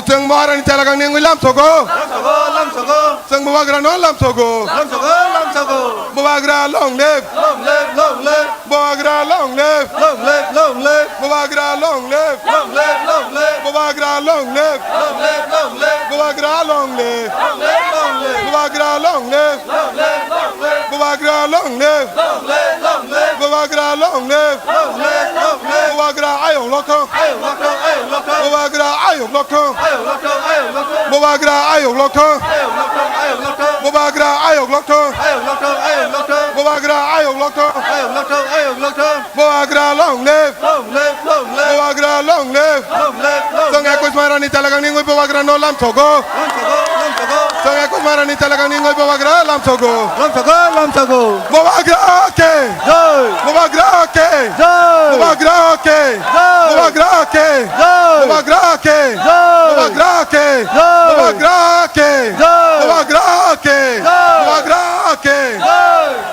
Chwng Maharani chalagangni wngwi lamsogo. Lamsogo, lamsogo. Chwng Bubagra no lamsogo. Lamsogo, lamsogo. Bubagra long live. Long live, long live. Bubagra long live. Long live, long live. Bubagra long live. Long live, long live. Bubagra long live. Long live, long live. Bubagra long live. Long live, long live. Bubagra long live. Long live, long live. Bubagra long live. Long live, long live. Bubagra long live. Long live, long live. Bubagra ayuk lokthong. Ayuk lokthong, ayuk lokthong. Bubagra ayuk lokthong. Ayuk lokthong, ayuk lokthong. Bubagra ayuk lokthong. Ayuk lokthong, ayuk lokthong. Bubagra ayuk lokthong. Ayuk lokthong, ayuk lokthong. Bubagra ayuk lokthong. Ayuk lokthong, ayuk lokthong. Bubagra long live. Long live, long live. Bubagra long live. Long live, long live. Chwng Ekush Maharani chalagangni wngwi Bubagra no lamsogo. Lamsogo, lamsogo. Chwng Ekush Maharani chalagangni wngwi Bubagra lamsogo. Lamsogo, lamsogo. Bubagra ke. Jai. Bubagra ke. Jai. Bubagra ke. Jai. Bubagra ke. Jai. Bubagra ke. Jai. Bubagra ke. Jai. Bubagra ke. Jai. Bubagra ke. Jai. Bubagra ke. Jai.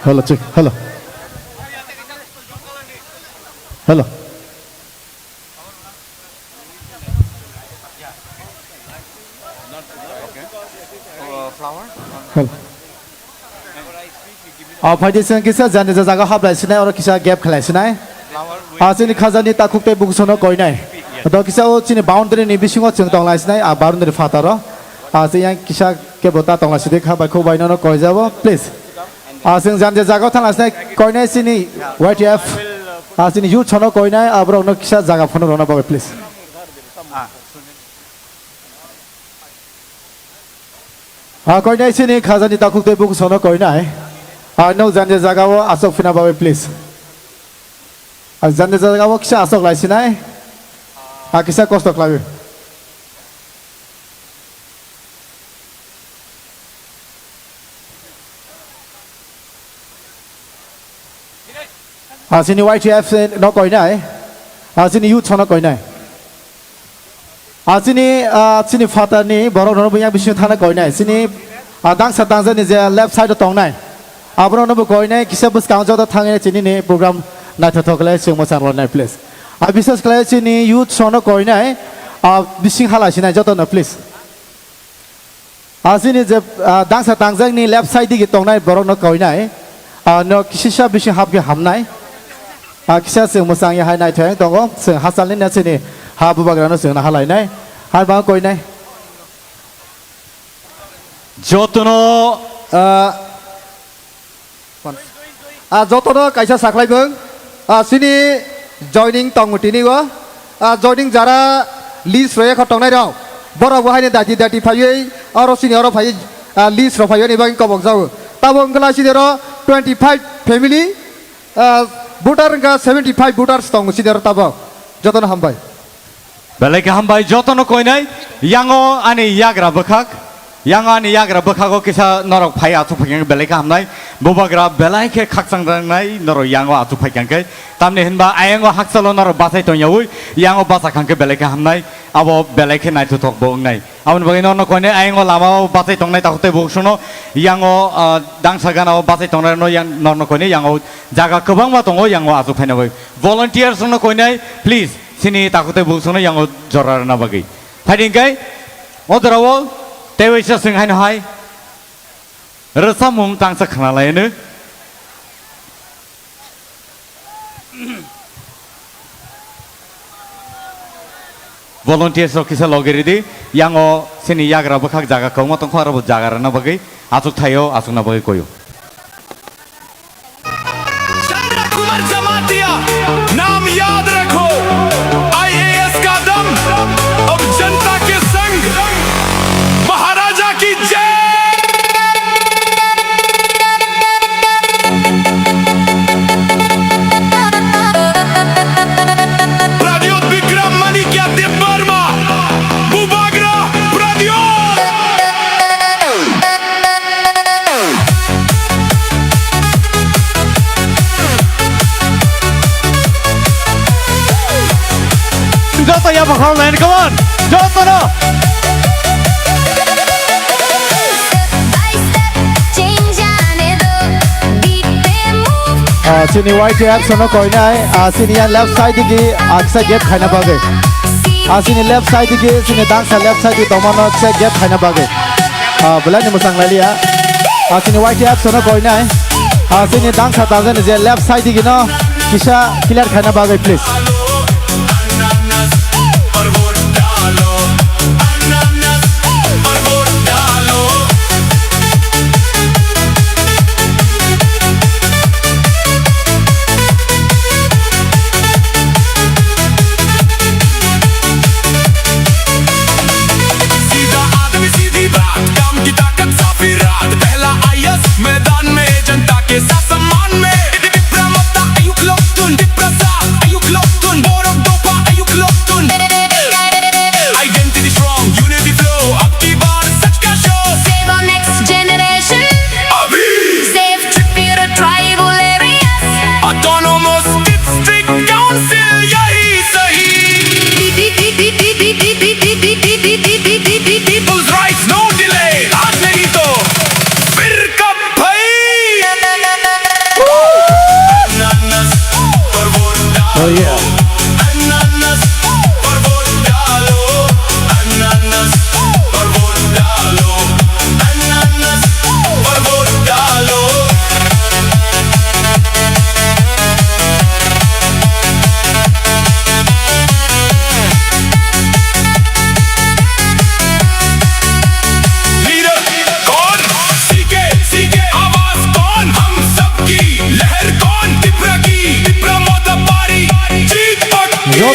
Hello, check. Hello. Hello. Hello. Ah, phaidi chwng kisa jani jaga hap lai sinai, oro kisa gap khlai sinai. Ah, chini khajani takhuk tei bukusono koinai. Do kisa o chini boundary ni bisingo chwng tong lai sinai, ah, boundary phataro. Ah, chini yang kisa kebo ta tong lai sidi kha bai khuk bai nono koi jabo, please. Ah, chwng jani jaga thang lai sinai, koinai chini Y T F. Ah, chini youth sono koinai, aborok no kisa jaga phano rona bagwi, please. Ah, koinai chini khajani takhuk tei bukusono koinai. Ah, no jani jaga o asok phina bagwi, please. Ah, jani jaga o kisa asok lai sinai. Ah, kisa kosto khlaiwi. Ah, chini Y T F no koinai. Ah, chini youth no koinai. Ah, chini, ah, chini father ni borok no yang bising thana koinai. Chini, ah, dangsa tangjani je left side o tongnai. Abro no bo koinai kisa bwskang joto thangwi chini ni program naithothok le chwng mwchang rwnai, please. Ah, bises khlai chini youth no koinai. Ah, bising hala sinai joto no, please. Ah, chini je, ah, dangsa tangjakni left side digi tongnai borokno koinai. Ah, no kisisa bising hapkhe hamnai. Ah, kisa chwng mwchang ya hai naithok tongo. Chwng hachalni na chini ha bubagrano chwngno halainai. Hai ba koinai. Jotono, ah, Ah, jotono kaisa saklai bwng. Ah, chini joining tongo tini o. Ah, joining jara list roya kho tongnai rok. Borok bo haini dati dati phaiwi oro chini oro phaiwi, ah, list rok phaiwi ni bagwi kobok jago. Tabo wngkha chini oro twenty five family, ah, voter wngkha seventy five voters tongo chini oro tabo. Jotono hambai. Belai khe hambai jotono koinai, yango ani yagra bwkhak, yango ani yagra bwkhago kisa norok phai achuk phaikha belai khe hamnai, bubagra belai khe khakchang dangnai norok yango achuk phaikha khe, tamni hinba ayango hakchalo norok bachai tongyaui, yango bachakha khe belai khe hamnai, abo belai khe naithothok bo wngnai. Aboni bagwi norno koinai ayango lamao bachai tongnai takhuk tei bukusono, yango, ah, dangsa ganao bachai tongnai rokno yang, norno koinai yango jaga kwbangma tongo yango achuk phaina bagwi. Volunteers rokno koinai, please. Chini takhuk tei bukusono yango jora rwna bagwi. Phaidi hwnkhe o jorao tei waisa chwng haino hai rwchapmung tangsa khna lai hwno. Volunteers rok kisa logi ridi, yango chini yagra bwkhak jaga kwbangma tongkha, aro bo jaga rwna bagwi achuk thaio, achukna bagwi koio. चंद्र कुमार जमातिया, नाम याद रखो, आईएएस का दम, अब जनता के संग, महाराजा की जय। प्रद्योत विक्रम माणिक्य देव वर्मा, बुबाग्रा Pradyot. Joto ya bakhal lain, come on. Joto no. Ah, chini Y T F sono koinai, ah, chini ya left side digi, ah, kisa gap khaina bagwi. Ah, chini left side digi, chini dangsa left side digi tongmano kisa gap khaina bagwi. Ah, belai ni mwchang lai liya. Ah, chini Y T F sono koinai. Ah, chini dangsa tangjani je left side digi no kisa clear khaina bagwi, please. सीधा आदमी, सीधी बात, काम की ताकत, साफ इराद। पहला आईएएस मैदान में, जनता के साथ सम्मान में। विप्रा मत्ता, अयुक लोक तुन, विप्रा सा, अयुक लोक तुन।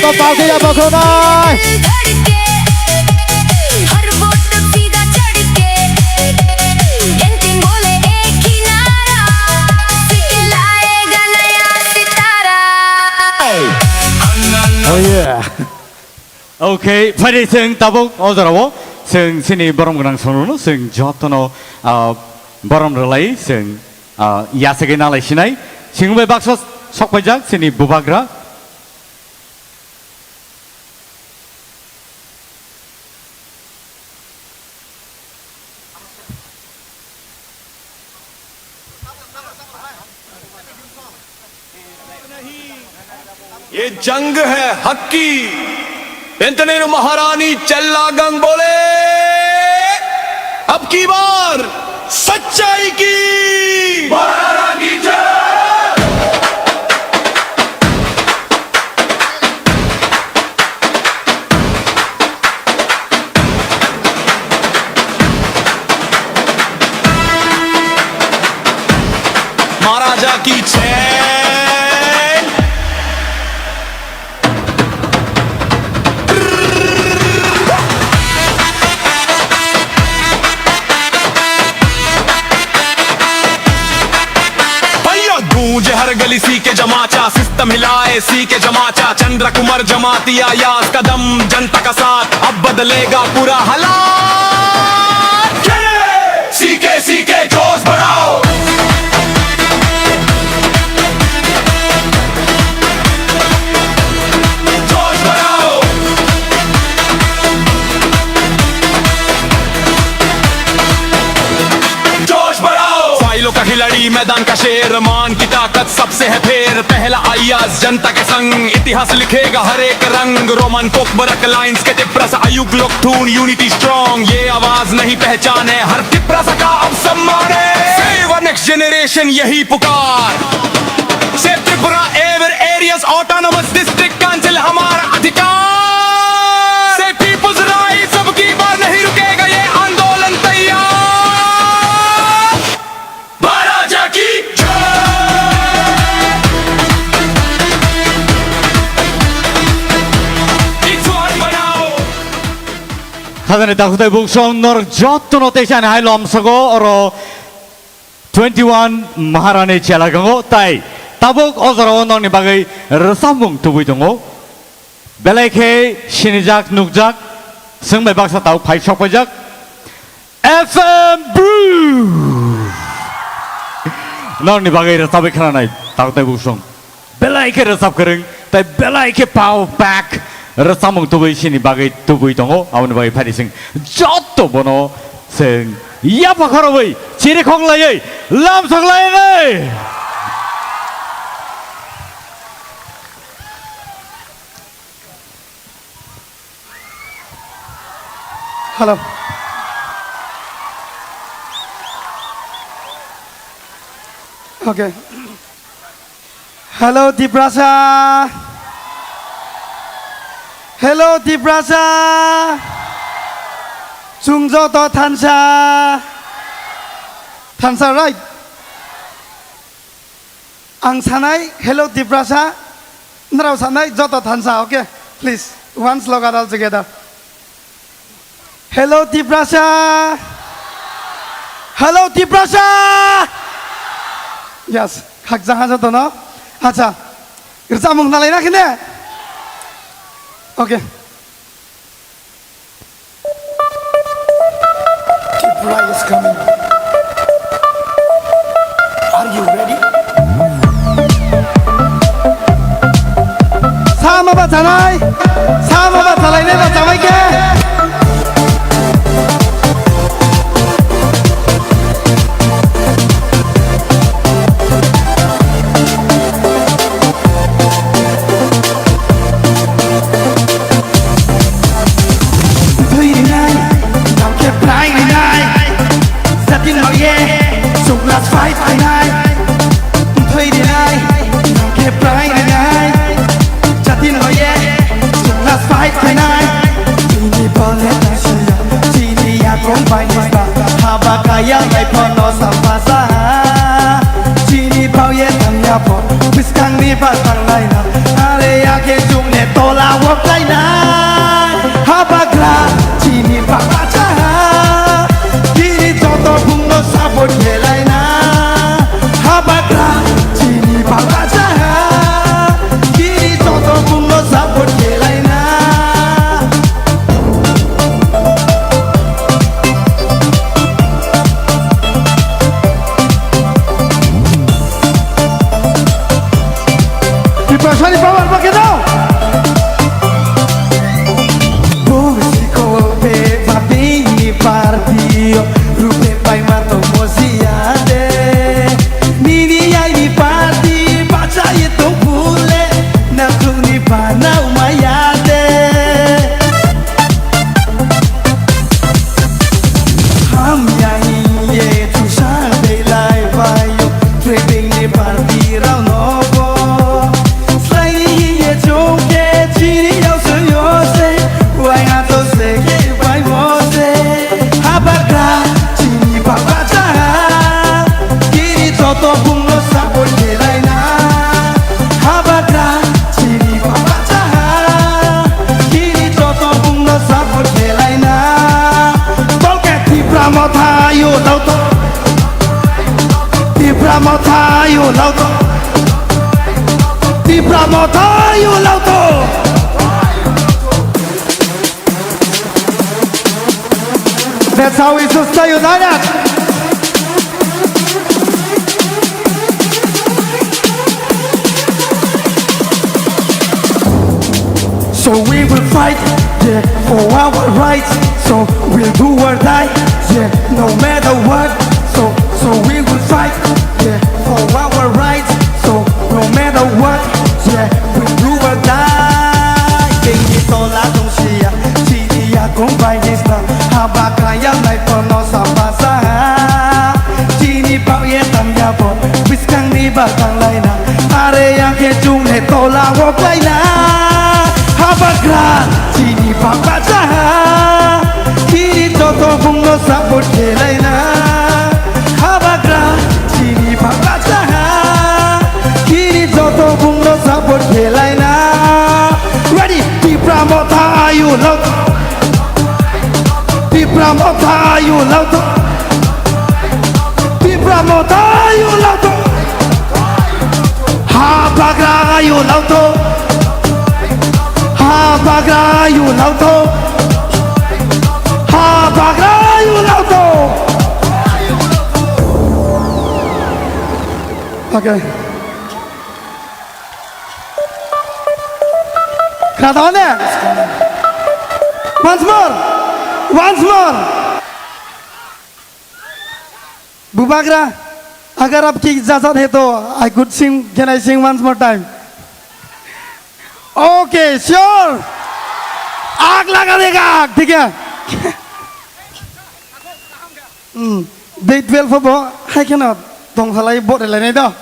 Pagila bakhonai. धड़के, हर वोट सीधा चढ़ के, घंटी बोले एक ही नारा, सीके लाएगा नया सितारा। Oh yeah. Okay, phai di chwng tabuk o jorao chwng chini borom gwnang songno chwng jotono, ah, borom rwlai chwng, ah, yasagwi nalai sinai. Chwng bai baksa sok paijak chini bubagra. ये जंग है हक की। Entanero Maharani Challagam bole, अब की बार सच्चाई की। महाराणा की जय। महाराजा की जय। भैया गूंजे हर गली सीके जमाचा, सिस्टम हिलाए सीके जमाचा, चंद्र कुमार जमातिया यास कदम जनता का साथ, अब बदलेगा पूरा हालात। सीके सीके जोश बढ़ाओ। जोश बढ़ाओ। जोश बढ़ाओ। फाइलों का खिलाड़ी, मैदान का शेर, मान की ताकत सबसे है फेर। पहला अयाज जनता के संग, इतिहास लिखेगा हर एक रंग। रोमन कोकबरक लाइंस के तिप्रा सा अयुग लोकथून, यूनिटी स्ट्रॉन्ग, ये आवाज नहीं पहचान है, हर तिप्रा सा का अब सम्मान है। सेवा नेक्स्ट जनरेशन, यही पुकार। Save Tripura ever areas, autonomous district council हमारा अधिकार। सेव पीपल्स राइट, अब की बार नहीं रुकेगा ये आंदोलन, तैयार। महाराजा की जय। एक जोहार बनाओ। Khajani takhuk tei buksong norok jotono teisa ni hai lomsogo oro twenty one Maharani Challagam o tai tabuk o jorao nokni bagwi rwchapmung tubui tongo. Belai khe sinijak, nukjak, chwng bai baksa tabuk phai sok paijak. F M Bru. Norokni bagwi rwchapwi khnanai, tabuk tei buksong. Belai khe rwchap kwrwng, tei belai khe pao pak rwchapmung tubui sini bagwi tubui tongo, aboni bagwi phai di chwng joto bono chwng yapha khorobwi chirikhok laiwi lamsok lainai. Hello. Okay. Hello, Tiprasa. Hello, Tiprasa. Chwng joto thansa. Thansa, right? Ang sanai, "Hello, Tiprasa." Nrao sanai, "Joto thansa," okay? Please, one slogan all together. Hello, Tiprasa! Hello, Tiprasa! Yes, khakjang ha jotono. Acha, rwchapmung nalai na khene? Okay. Tipra is coming. Are you ready? Sama ba chanai, sama ba chalainai ba chamai khe. Thwi rinai, tang khe prai rinai. Jatin loye, chuklas fight khainai. Thwi rinai, tang khe prai rinai. Jatin loye, chuklas fight khainai. Chini bole taisaya, chini yakung bai nista. Haba kaya lai phono sampasa. Chini bauye tang yapho, biskang ni ba tang lai na. Are ya khe chukni Tola o kainai habagra chini baba chaha, kiri joto bungno support khelaina habagra chini baba chaha, kiri joto bungno support khelaina. Tiprasani power ba khe dao. Bongsi ko be ba bini party o, rupe pai ma to mosia de. Nini ai ni party ba cha ye to pule, na tu ni ba na maya de. Hamya hiye chusang belai bayo, trading ni party rao no bo. Sai hiye chongke chini yao se yo se, wai ha to se ke bai mo se. Habagra chini baba chaha, kiri joto bungno support khelaina. Habagra chini baba chaha, kiri joto bungno support khelaina. Tolke Tipra Motha yo lauto. Tipra Motha yo lauto. Tipra Motha yo lauto. That's how we should stay united. So we will fight, yeah, for our rights. So we'll do or die, yeah, no matter what. So, so we will fight, yeah, for our rights. So no matter what, yeah, we do or die. Tengki tola tongsia, chini ya kong bai nisna, haba kaya mai pono sambasa. Chini pau ye tam ya bo, biskang ni batang laina. Are yang ke chung ne tola wo kaina. Habagra, chini baba chaha. Kiri joto bungno support khelaina. Habagra, chini baba chaha. Kiri joto bungno support khelaina. Ready? Tipra Motha ayu lauto. Tipra Motha ayu lauto. Tipra Motha ayu lauto. Habagra ayu lauto. Habagra ayu lauto. Habagra ayu lauto. Okay. Khna tong de. Once more. Once more. Bubagra, agar aap ki ijazat hai to I could sing, can I sing once more time? Okay, sure. Aag laga dega, thik hai. Hmm. Day twelve bo hai kheno tong salai bo relai nai do.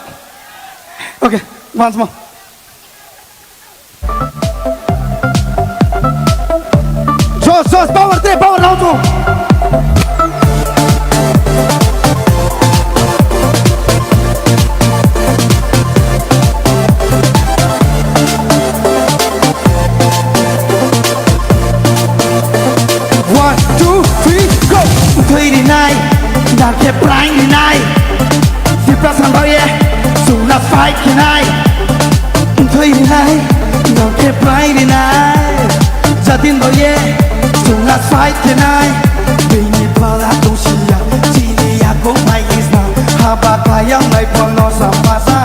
Okay, once more. Jos, jos, power, tre, power, round two. One, two, three, go! Thwi rinai, nang khe prank rinai. Tipra sanrao ye, chwngna fight khinai. Thwi rinai, nang khe prank rinai. Jatin rao ye, chwngna fight khinai. Bini phala tongsiya, chini yakung mai isna. Haba kayang mai pono sampasa.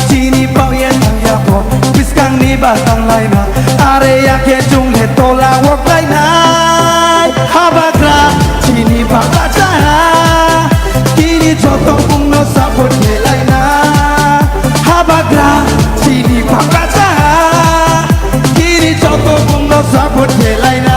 Chini pao ye tang ya po, biskang ni ba tang lai na. Are ya khe chung le tola wok lai nai. Habagra, chini baba chaha. Kini joto bungno support khe lai na. Habagra, chini baba chaha. Kini joto bungno support khe lai na.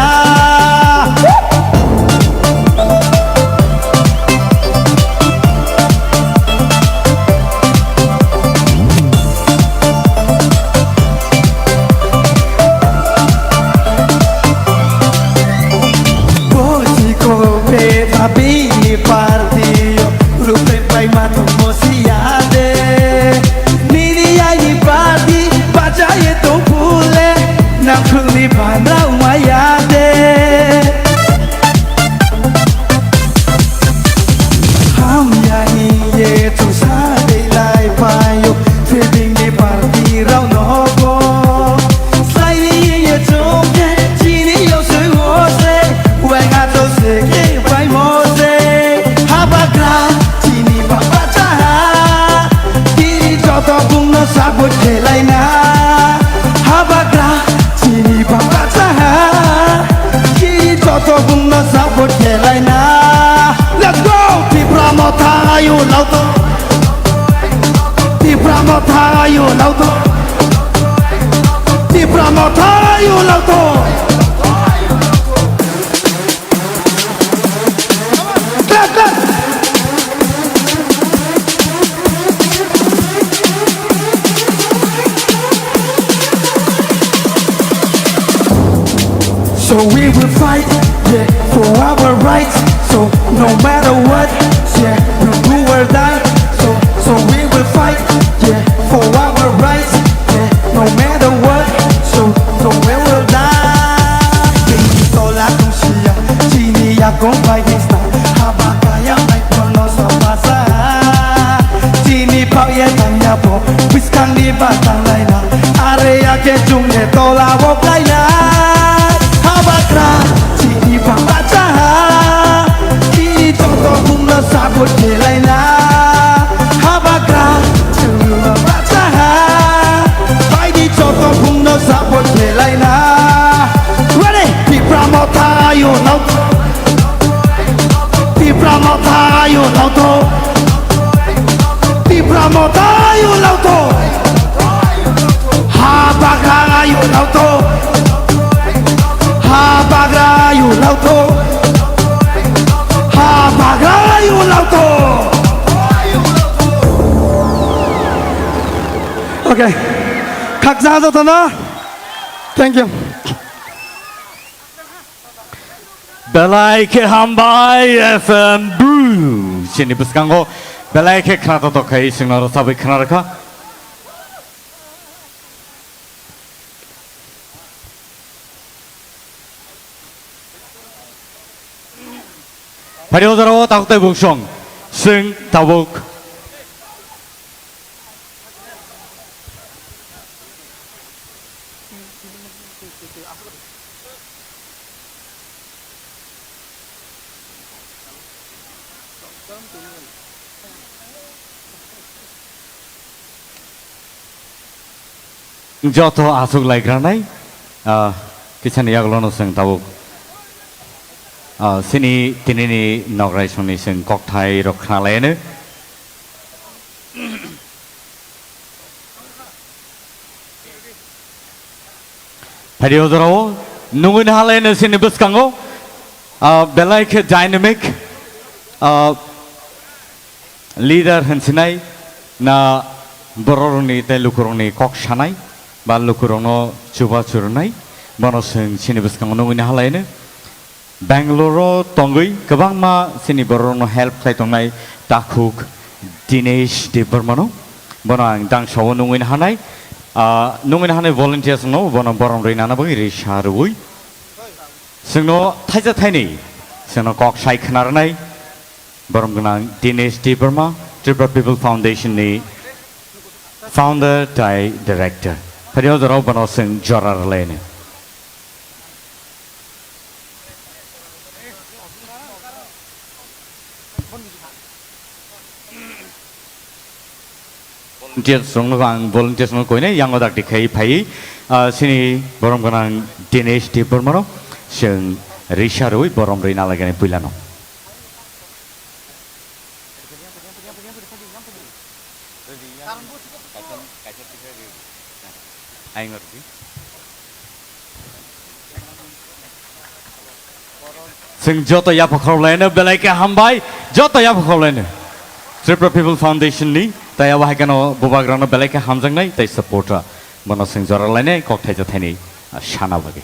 Chwngsa tei lai phaio, fielding ni party rok nogo. Slai ni ye chwng khe, chini yo swi wo se, weng ato se khe pai mo se. Habagra, chini baba chaha, chini joto bung no support khe lai na. Habagra, chini baba chaha, chini joto bung no support khe lai na. Let's go! Tipra Motha ayu lauto. Tipra Motha ayu lauto. Tipra Motha ayu lauto. Clap, clap. So we will fight, yeah, for our rights. So no matter what, yeah, we'll do or die. So, so we will fight, yeah, for our rights, yeah, no matter what. So, so we will die. Chini tola tungsia, chini yakung bai hisna, haba kaya mai kono sapasa. Chini pau ye tanya po, biskang ni batang laina. Are ya ke chung ne tola bo kaina. Habagra, chini baba chaha, chini joto bung no support khe lai na. Habagra, chini baba chaha, bai ni joto bung no support khe lai na. Ready? Tipra Motha ayu lauto. Tipra Motha ayu lauto. Tipra Motha ayu lauto. Habagra ayu lauto. Habagra ayu lauto. Habagra ayu lauto. Okay. Khaksa jotono. Thank you. Belai khe hambai F M Bru. Chini bwskango belai khe khna to tokha, chwngno rwchabwi khna rwkha. Phari o jorao tabuk tei bungsong. Chwng tabuk. Joto aswk laikranai, ah, kisani yagulono chwng tabuk, ah, chini tinini nokrai songni chwng kokthai rok khnalaino. Phaidi o jorao nungwi nahalaino chini bwskango, ah, belai khe dynamic, ah, leader hinsinai na bororokni tei lukurokni kok sanai ba lukurokno chuba churunai, bono chwng chini bwskango nungwi nahalaino. Bangalore-o tongwi kwbangma chini bororokno help khlai tongnai takhuk Dinesh Debbarmano. Bono ang dangsa-o nungwi nahanai, ah, nungwi nahanai volunteers-no bono borom rwi nana bagwi risa rwui. Chwngno thaisa thaini chwngno kok sai khna rwnai borom gwnang Dinesh Debbarma, Tripura People Foundation-ni founder tai director. Phaidi o jorao bono chwng jora rwlaino. Volunteers rokno ang volunteers rokno koinai yango dakti khai phai, ah, chini borom gwnang Dinesh Debbarmano chwng risa rwui borom rwi nalaikani puilano. Chwng joto yapha khorokhlaino belai khe hambai, joto yapha khorokhlaino. Tripura People Foundation ni tei abo hai kheno bubagrano belai khe hamjaknai tei support rw. Bono chwng jora lainai kok thaisa thaini sana bagwi.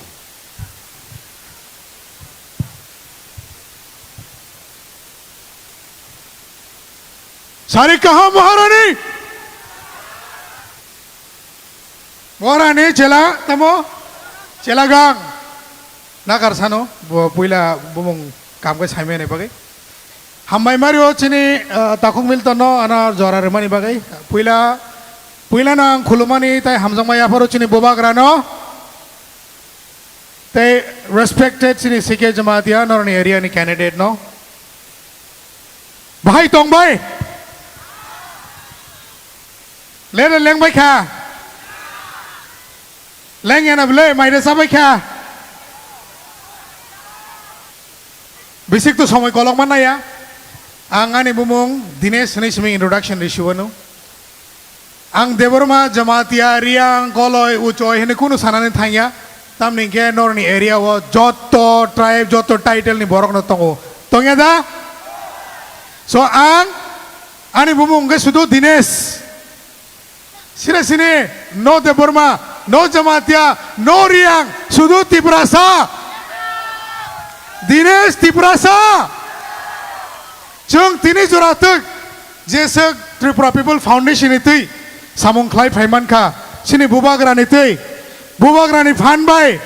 Sari kaham Maharani. Maharani chela tamo? Chela gang. Nakar sano, bo puila bumung kam kai saimani bagwi. Hambai mario chini, ah, Takhuk Milton no ana jora rwmani bagwi. Puila, puila no ang khulumani tai hamjakma yapharo chini bubagra no. Tei respected chini C K Jamatia norni area ni candidate no. Bahai tong bai. Lere leng bai kha. Leng yana bele mai de sabai kha. Bisik to somoi kolok man ya. Ang ani bumung Dinesh hinwi simi introduction risiwano. Ang Debbarma, Jamatia, Riang, Koloi, Uchoi hinwi kunu sanani thangya. Tamni hwnkhe norni area o jotto tribe, jotto title ni borok no tongo. Tongya da? So ang ani bumung hwnkhe sudu Dinesh. Sire sini, no Debbarma, no Jamatia, no Riang, sudu Tiprasa. Dinesh Tiprasa. Chwng tini jora twk jeswk Tripura People Foundation ni twi samung khlai phai mankha, chini bubagra ni twi, bubagra ni phan bai,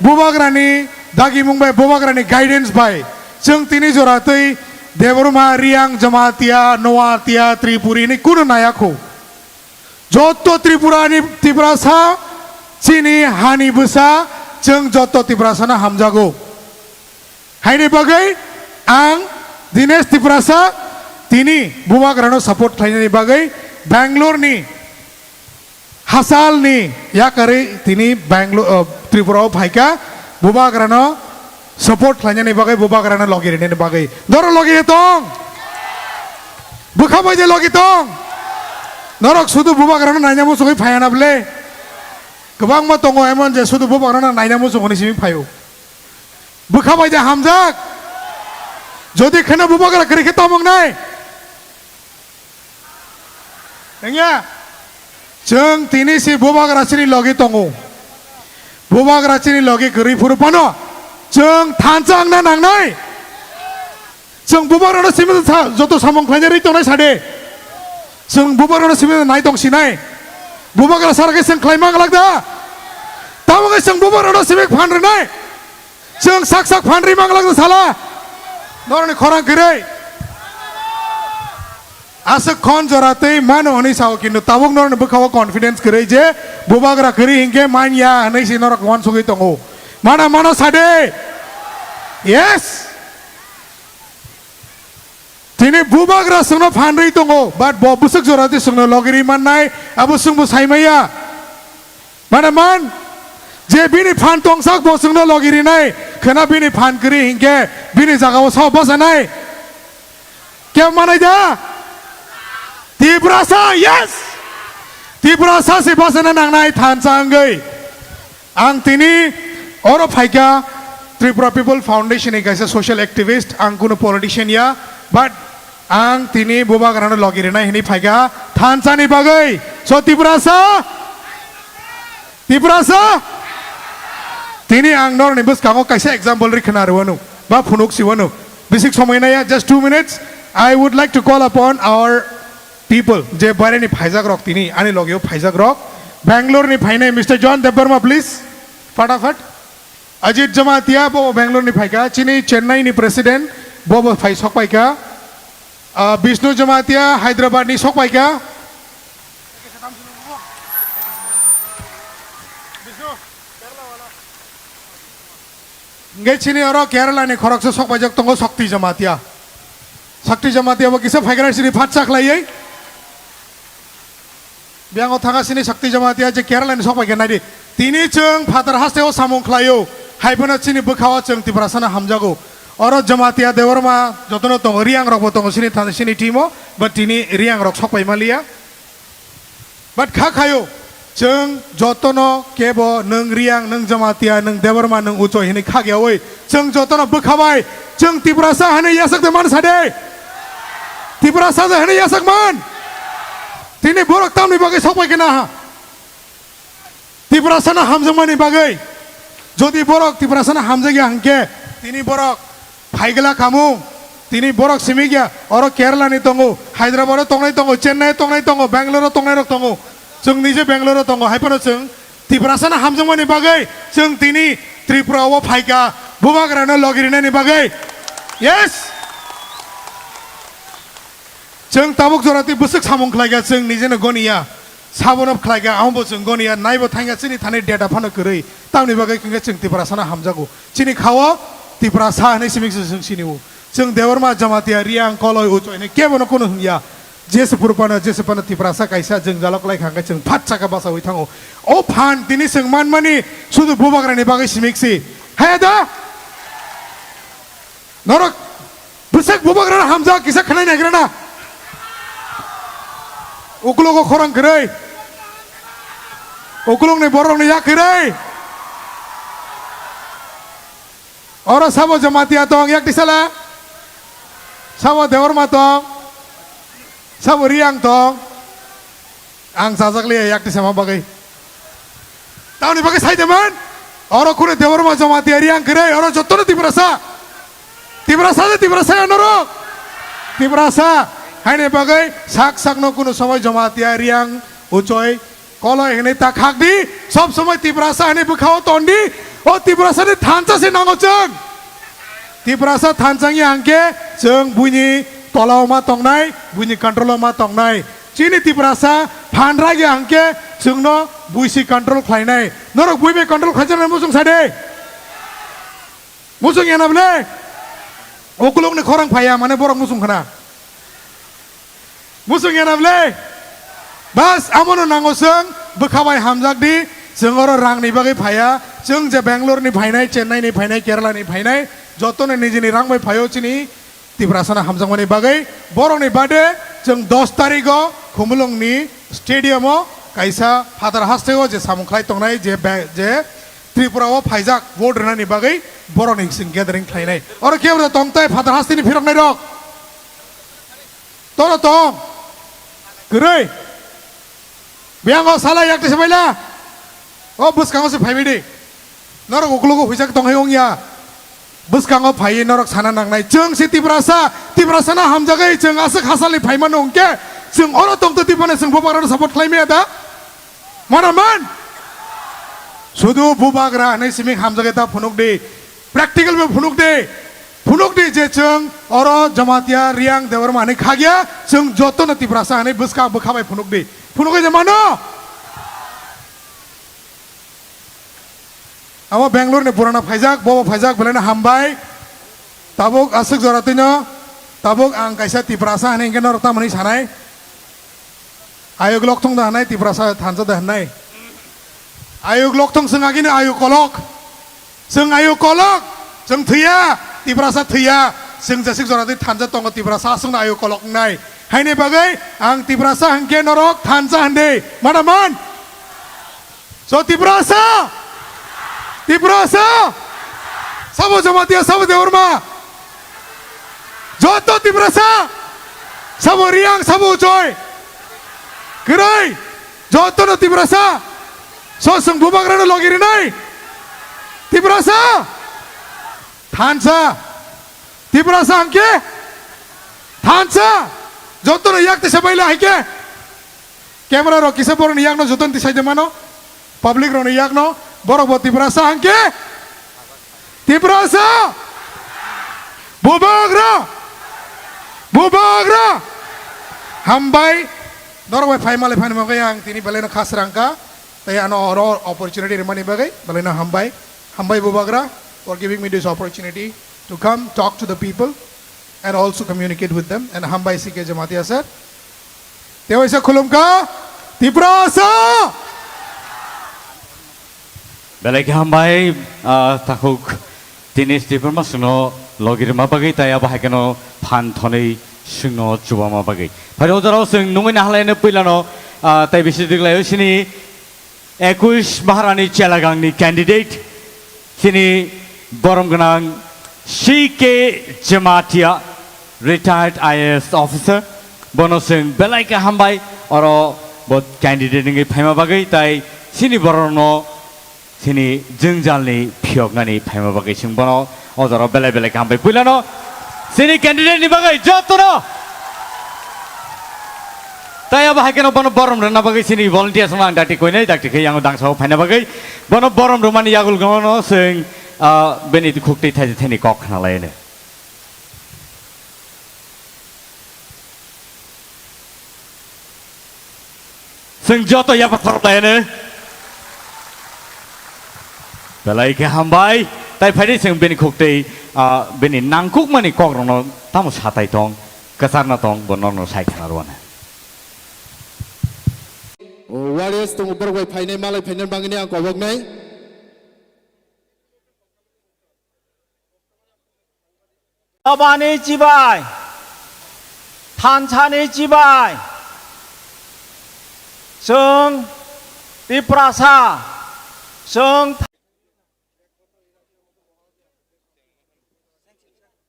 bubagra ni dagimung bai, bubagra ni guidance bai, chwng tini jora twi Debbarma, Riang, Jamatia, Noatia, Tripuri ni kunu naya khu. Jotto Tripura ni Tiprasa, chini hani bwsa, chwng jotto Tiprasa no hamjago. Haini bagwi ang Dinesh Tiprasa tini bubagrano support khlainani bagwi Bangalore ni hasalni yakarwi tini Bangalore, uh, Tripura o phaikha bubagrano support khlainani bagwi, bubagrano logi rinani bagwi. Doro logi ri tong? Bwkha bai de logi tong? Norok sudu bubagrano naina muchungwi phaiya na bwle? Kwbangma tongo emon je sudu bubagrano naina muchungwi simi phaio. Bwkha bai de hamjak. Jodi kheno bubagra kwrwi khe tamo wngnai? Wngya? Chwng tini si bubagra chini logi tongo. Bubagra chini logi kwrwi phuru phano chwng thansa wngna nangnai. Chwng bubagrano simi sa-, joto samung khlaina ri tongnai sade. Chwng bubagrano simi nai tong sinai. Bubagra sara khe chwng khlai mang lak da. Tamo khe chwng bubagrano simi phan rwnai. Chwng sak sak phan ri mang lak da sala. Norni khorang kwrwi. Aswk khon jora twi mano hwnwi sao, kintu tabuk norni bwkhao confidence kwrwi je bubagra kwrwi hinkhe manya hwnwi se norok uansugwi tongo. Mana, mana sade. Yes. Tini bubagra chwngno phan rwi tongo, but bo bwswk jora twi chwngno logiri mannai, abo chwngbo saimaya. Mane man, je bini phan tongsak bo chwngno logi rinai, khwna bini phan kwrwi hinkhe bini jagao sao bachanai. Khe manai da? Tiprasa, yes! Tiprasa se bachana nangnai thansa wngwi. Ang tini oro phaikha Tripura People Foundation ni kaisa social activist, ang kuno politician ya, but ang tini bubagrano logi rinai hwnwi phaikha thansani bagwi. So Tiprasa, Tiprasa, tini ang norni bwskango kaisa example ri khna rwano, ba phunuk siwano. Bisik somoi naya, just two minutes. I would like to call upon our people, je baireni phaijak rok tini, ani logeo phaijak rok. Bangalore ni phainai Mister John Debbarma, please. Fatafat. Ajit Jamatia, bo Bangalore ni phaikha. Chini Chennai ni president, bo bo phai sokpaikha. Ah, Bishnu Jamatia, Hyderabad ni sokpaikha. Hingke chini oro Kerala ni khoroksa sokpaijak tongo Shakti Jamatia. Shakti Jamatia bo kisa phaikra chini phatsa khlaiwi. Biyango thanga sini Shakti Jamatia je Kerala ni sokpaikha naidi. Tini chwng phatar hasteo samung khlaio. Haiphano chini bwkhao chwng Tiprasano hamjago. Oro Jamatia Debbarma jotono tongo, Riang rokbo tongo sini tha-, sini team o, but tini Riang rok sokpai maliya. But kha khayo, chwng jotono kebo nwng Riang, nwng Jamatia, nwng Debbarma, nwng Uchoi hinwi khakyawi, chwng jotono bwkhabai, chwng Tiprasa hinwi yasakde man sade. Tiprasa je hinwi yasak man. Tini borok tamni bagwi sokpai khe naha. Tiprasano hamjakmani bagwi. Jodi borok Tiprasano hamjakya hwnkhe, tini borok phaigla khamu, tini borok simikya, oro Kerala ni tongo, Hyderabad o tongnai tongo, Chennai o tongnai tongo, Bangalore o tongnai rok tongo. Chwng nije Bangalore o tongo, haiphano chwng Tiprasano hamjakmani bagwi chwng tini Tripura o phaikha, bubagrano logirinani bagwi. Yes! Chwng tabuk jora twi bwswk samung khlai kha, chwng nijeno goni ya. Sabono khlai kha, amo bo chwng goni ya. Naibo thang kha chini thani data phano kwrwi. Tamni bagwi hwnkhe chwng Tiprasano hamjago. Chini khao Tiprasa hwnwi simi chwng sini o. Chwng Debbarma, Jamatia, Riang, Koloi, Uchoi hwnwi kebono kunu hwnya. Jesa phuru phano, jesa phano Tiprasa kaisa jwngjalo klai kha hwnkhe chwng phat saka bachaui thango. O phan tini chwng manmani sudu bubagrani bagwi simiksi. Haya da? Norok bwswk bubagrano hamjak kisa khwnai naigrana. Uklogo khorang kwrwi. Uklokni borokni yak kwrwi. Oro sabo Jamatia tong, yak tisala. Sabo Debbarma tong. Sabo Riang tong. Ang chajak liya yak tisama bagwi. Tamoni bagwi sai de man. Oro kune Debbarma, Jamatia, Riang kwrwi, oro jotono Tiprasa. Tiprasa de Tiprasa ya norok. Tiprasa. Haini bagwi sak sakno kunu somoi Jamatia, Riang, Uchoi, Koloi hwnwi ta khak di. Sob somoi Tiprasa hwnwi bwkhao ton di. O Tiprasani thansa se nango chwng. Tiprasa thansa wngya hwnkhe chwng buini tolao ma tongnai, buini control-o ma tongnai. Chini Tiprasa phan ragya hwnkhe chwngno buisi control khlainai. Norok bui bai control khlaijaknai muchung sa de. Muchung ya na bwle? Ukulukni khorang phaiya, mane borok muchung khna. Muchung ya na bwle? Bas, amono nango chwng bwkha bai hamjak di. Chwng oro rangni bagwi phaiya. Chwng je Bangalore-ni phainai, Chennai-ni phainai, Kerala-ni phainai, jotono nijini rang bai phaio chini Tiprasano hamjakmani bagwi. Borokni bade chwng dos tarigo Khumulwngni stadium-o kaisa phatar hasteo je samung khlai tongnai je ba-, je Tripura-o phaijak vote rwnani bagwi borokni chwng gathering khlainai. Oro kebra tongtai phatar hasteni phiroknairok? Toro tong. Kwrwi. Biyango sala yak tisa baila. O bwskango se phaibai di. Norok ukulugo huijak tong hai wngya. Bwskango phaiwi norok sana nangnai. Chwng se Tiprasa, Tiprasano hamjagwi chwng aswk hasalni phaimano hwnkhe chwng oro tongtwi Tiprano chwng bubagrano support khlai maya da? Mana man? Sudu bubagra hwnwi simi hamjagwi ta phunuk di. Practical bai phunuk di. Phunuk di je chwng oro Jamatia, Riang, Debbarma hwnwi khagya, chwng jotono Tiprasa hwnwi bwska bwkha bai phunuk di. Phunukgwi je mano? Abo Bangalore ni purana phaijak, bobo phaijak, belaino hambai. Tabuk aswk jora twino, tabuk ang kaisa Tiprasa hwnwi hwnkhe norok tamoni sanai. Ayuk lokthong da hwnai, Tiprasa thansa da hwnai. Ayuk lokthong chwng agini ayuk kolok. Chwng ayuk kolok. Chwng thwiya, Tiprasa thwiya. Chwng jesik jora twi thansa tongo, Tiprasa aswkno ayuk kolok wngnai. Haini bagwi ang Tiprasa hwnkhe norok thansa hwndi. Mana man? So Tiprasa! Tiprasa! Sabo Jamatia, sabo Debbarma! Joto Tiprasa! Sabo Riang, sabo Uchoi! Kwrwi! Jotono Tiprasa! So chwng bubagrano logi rinai! Tiprasa! Thansa! Tiprasa hwnkhe? Thansa! Jotono yak tisa baila hai khe? Camera rok kisa borokni yakno jotono tisai de mano. Public rokni yakno. Borok bo Tiprasa hwnkhe? Tiprasa! Bubagra! Bubagra! Hambai. Norok bai phai malai phani bagwi ang tini belaino kha srang kha. Tei ano oro opportunity rimani bagwi belaino hambai. Hambai Bubagra for giving me this opportunity to come talk to the people and also communicate with them. And hambai C K Jamatia sir. Tewaisa khulumkha Tiprasa. Belai khe hambai, ah, takhuk tini Tiprasa songno logi rwma bagwi tei abo hai kheno phan thonwi songno chubama bagwi. Phai o jorao chwng nungwi nahalai no puilano, ah, tei bisi diglaio sini Ekush Maharani Chelagangni candidate, chini borom gwnang C K Jamatia, retired I A S officer, bono chwng belai khe hambai, oro bo candidate wngwi phaima bagwi, tai chini borokno chini jwngjalni phiyoknani phaima bagwi chwng bono o jorao belai belai kaham bai puilano chini candidate ni bagwi jotono. Tai abo hai kheno bono borom rwna bagwi chini volunteers no ang dakti koinai dakti khe yang dangsa o phaina bagwi bono borom rwmani yagul gono chwng, ah, bini khuk twi thaidi thani kok khna lai no. Chwng joto yapha khorok laino. Belai khe hambai. Tai phaidi chwng bini khuktwi, ah, bini nangkukmani kokrokno tamo satai tong, kwcharna tong, bo norokno sai khna rwna. O, warriors tongo borok bai phainai, malai phainai bangwini ang koboknai. Abani chibai, thansani chibai, chwng Tiprasa, chwng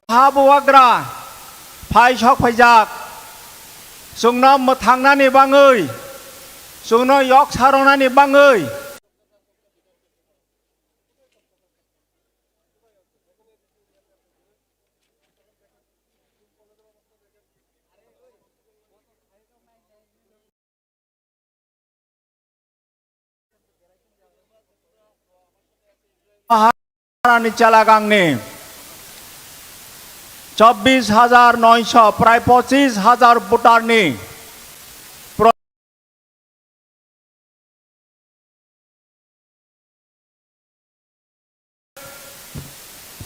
ha bubagra phai sok phaijak, chwngno mwthangnani bangwi, chwngno yok saronani bangwi. Maharani chalagangni chobbish hajar noisho, prai pochish hajar voterni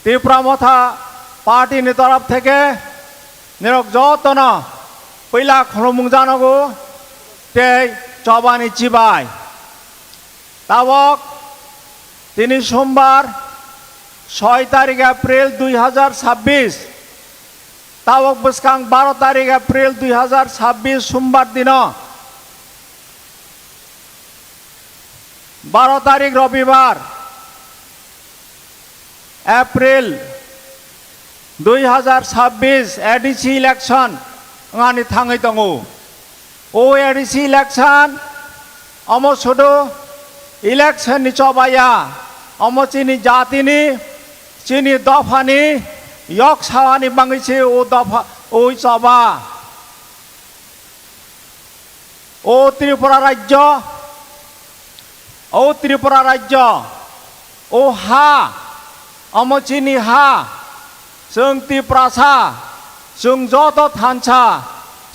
Tipra Motha Party ni torop theke nirok jotono puila khulumung janogo tei chobani chibai. Tabok tini Sombar, soi tarik April dui hajar sabbish, tabok bwskang baro tarik April dui hajar sabbish Sombar dino, baro tarik Robibar, April dui hajar sabbish A D C election wngani thangwi tongo. O A D C election omo sudu election ni choba ya, omo chini jatini, chini dophani yok sawani bangwi se o dopha, o choba. O Tripura rajyo, o Tripura rajyo, o ha, omo chini ha, chwng Tiprasa, chwng joto thansa,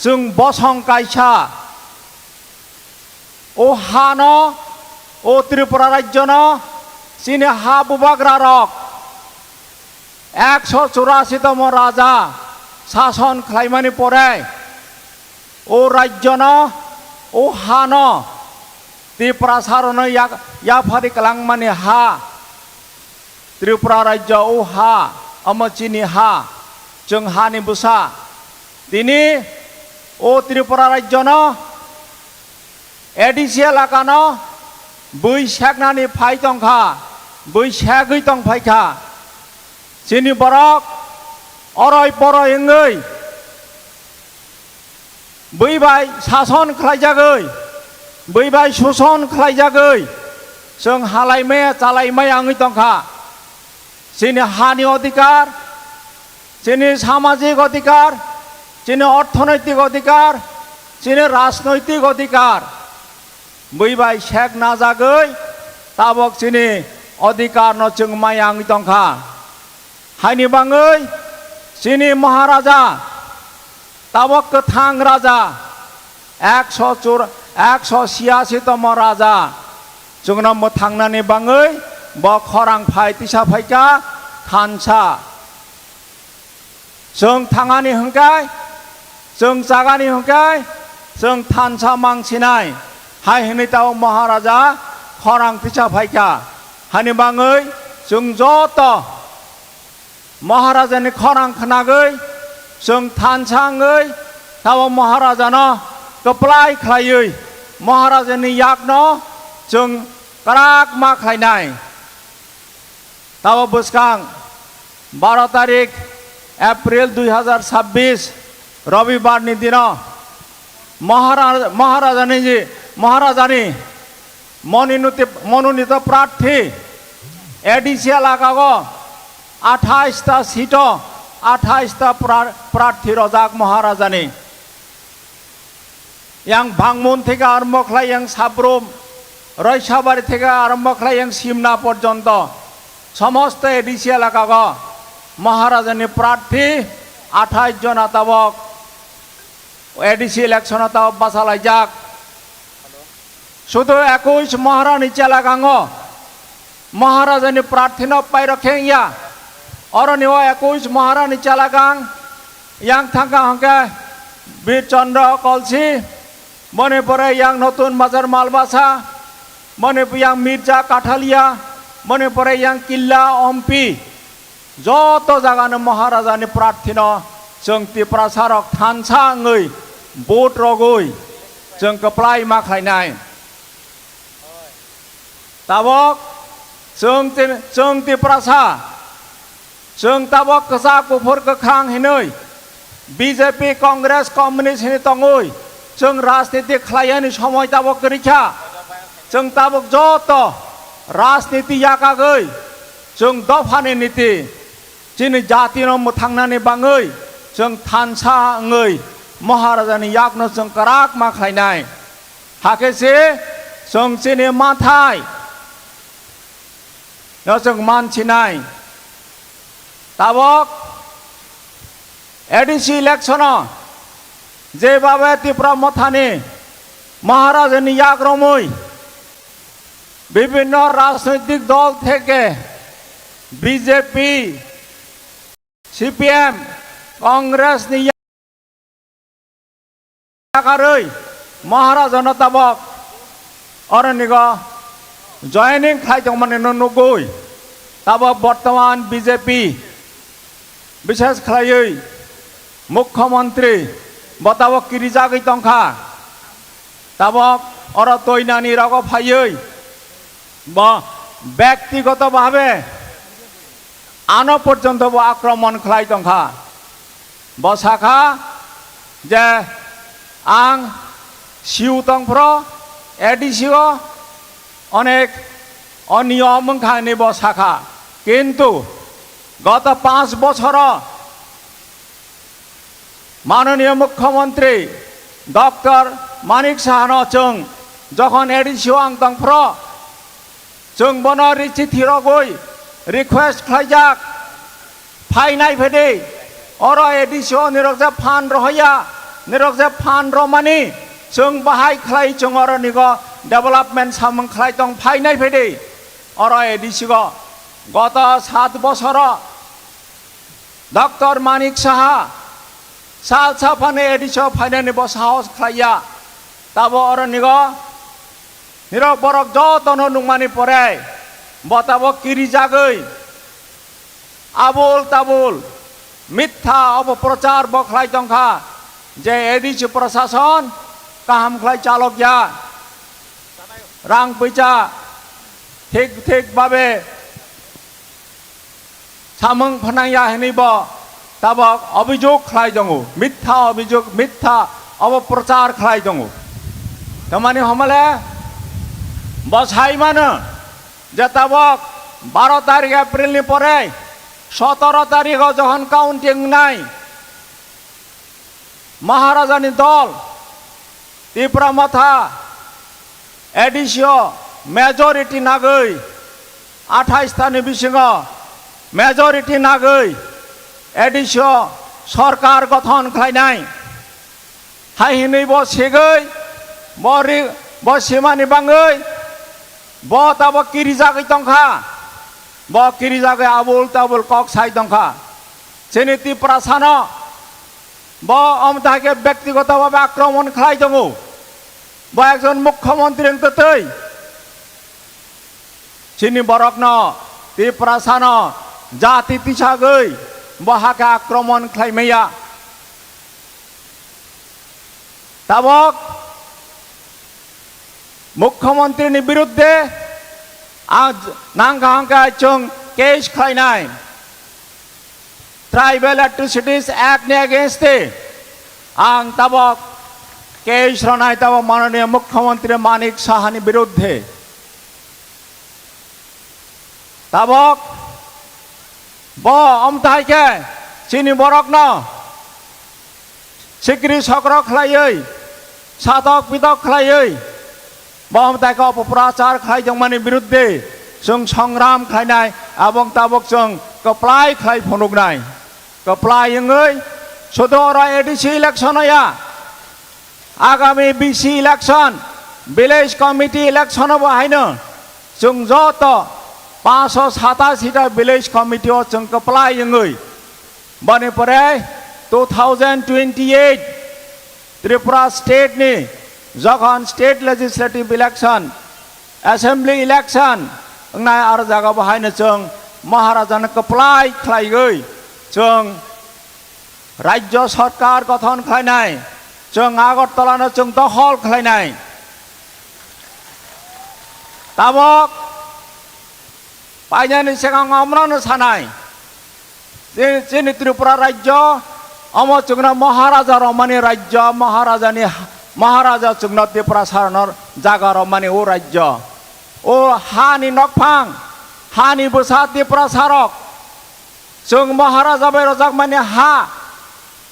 chwng bosong kaisa. O hano, o Tripura rajyono chini ha bubagrarok ekso churasi tomo raja sason khlaimani pore, o rajyono, o hano, Tiprasarokno yak-, yaphari kwlangmani ha, Tripura rajyo o ha, omo chini ha, chwng hani bwsa. Tini o Tripura rajyono A D C elakano bui seknani phai tongkha, bui segwi tongphaikha. Chini borok oroi poroi wngwi bui bai sason khlaijagwi, bui bai suson khlaijagwi, chwng halaimaya chalaimaya wngwi tongkha. Chini hani odhikar, chini samajik odhikar, chini orthonoitik odhikar, chini rajnoitik odhikar. Bui bai sek najagwi tabok chini odhikar no chwng maya wngwi tongkha. Haini bangwi chini Maharaja, tabok kwthang raja, ekso chur-, ekso siyasi tomo raja, chwngno mwthangnani bangwi bo khorang phai tisa phaikha thansa. Chwng thangani hwnkhe, chwng chagani hwnkhe, chwng thansa mangsinai. Hai hwnwi tabok Maharaja khorang tisa phaikha. Hani bangwi chwng joto Maharajani khorang khnagwi, chwng thansa wngwi, tabok Maharajano kwplai khlaiwi, Maharajani yakno chwng kwrak ma khlainai. Tabo bwskang baro tarik April dui hajar sabbish Robibar ni dino Mahara-, Maharajani ji, Maharajani mononiti-, mononito prarthi A D C elakago athais ta seat o athais ta pra-, prarthi rojak Maharajani. Yang Bangmun theke arombo khlai yang Sabrum, Roisabari theke arombo khlai yang Simna porjonto somosto A D C elakago Maharajani prarthi athais jona tabok A D C election o tabok bachalaijak. Sudu ekush Maharani chelagango Maharajani prarthino pairokhe wngya. Oroni o ekush Maharani chelagang yang thangka hwnkhe Bir Chandra Kolsi, boni pore yang Notun Bazar Malbasa, boni yang Mirza Kathalia, boni pore yang Killa Ompi. Joto jagano Maharajani prarthino chwng Tiprasarok thansa wngwi vote rogwi chwng kwplai ma khlainai. Tabok chwng ti-, chwng Tiprasa, chwng tabok kwchak kuphur kwkhwrang hinwi B J P, Congress, Communist hinwi tongwi chwng rajniti khlaiyani somoi tabok kwrwi kha. Chwng tabok joto rajniti yakagwi chwng dophani niti chini jatino mwthangnani bangwi chwng thansa wngwi Maharajani yakno chwng kwrak ma khlainai. Hakhe se chwng chini manthai no chwng mansinai. Tabok A D C election-o jebhabe Tipra Mothani Maharajani yak romwi bibhinno rajnoitik dol theke B J P, C P M, Congress ni yakarwi Maharajano tabok oronigo joining khlai tongmani no nugwi tabok bortoman B J P, bishes khlaiwi Mukhyamantri bo tabok kirijagwi tongkha. Tabok oro toinani rogo phaiwi bo bektigoto bhabe ano porjonto bo akromon khlai tongkha. Bo sakha je ang siu tongphro A D C o onek oniyom wngkha hinwi bo sakha. Kintu goto panch bochoro Mananiya Mukhyamantri Doctor Manik Sahano chwng jokhon A D C o ang tongphro, chwng bono ri chithi rogwi request khlaijak, phainai phedi, oro A D C o nirok je phan rohaya, nirok je phan romani, chwng bahai khlai chwng oro nigo development samung khlai tong phainai phedi, oro A D C o goto sat bosoro Doctor Manik Saha sal saphani A D C o phainani bo sahos khlaiya. Tabo oro nigo nirok borok jotono nukmani pore bo tabo kirijagwi abul tabul mitha opoprochar bo khlai tongkha je A D C prasason kaham khlai chalokya, rang puisa thik thik babe samung phnangya hinwi bo tabok obijog khlai tongo, mitha obijog, mitha opoprochar khlai tongo. Tamani homale bo sai mano je tabok baro tarik April ni pore sotoro tarik o jokhon counting nai, Maharajani dol Tipra Motha A D C o majority nagwi, athais tani bisingo majority nagwi A D C o sorkar gothon khlainai hai hinwi bo segwi bo ri-, bo simani bangwi bo tabo kirijagwi tongkha. Bo kirijagwi abul tabul kok sai tongkha. Chini Tiprasano bo omtha khe bektigoto bhabe akromon khlai tongo. Bo ekjon mukhyamantri wngtwi chini borokno Tiprasano jati tisagwi bo hakhe akromon khlai maya. Tabok Mukhyamantri ni biruddhe ang nangkha hwnkhe chwng case khlainai. Tribal Atrocities Act ni against e ang tabok case rwnai tabok Mananiya Mukhyamantri Manik Saha ni biruddhe. Tabok bo omthai khe chini borokno sikri sokro khlaiwi, satok pitok khlaiwi, bo omthai khe opoprachar khlai tongmani biruddhe chwng songram khlainai, abong tabok chwng kwplai khlai phunuknai. Kwplai wngwi sudu oro A D C election ya, agami B C election, Village committee election o bo haino chwng joto panchsho satasi ta village committee o chwng kwplai wngwi, boni pore two thousand twenty-eight Tripura state ni jokhon state legislative election, assembly election wngnai, aro jaga bo haino chwng Maharajano kwplai khlaiwi chwng Rajya Sarkar gothon khlainai, chwng Agartala no chwng dohol khlainai. Tabok painani swkang omorano sanai, chini, chini Tripura Rajya omo chwngno Maharaja romani Rajya, Maharajani, Maharaja chwngno Tiprasa rokno jaga romani o Rajya. O hani nokphang, hani bwsa Tiprasa rok, chwng Maharaja bai rojakmani ha,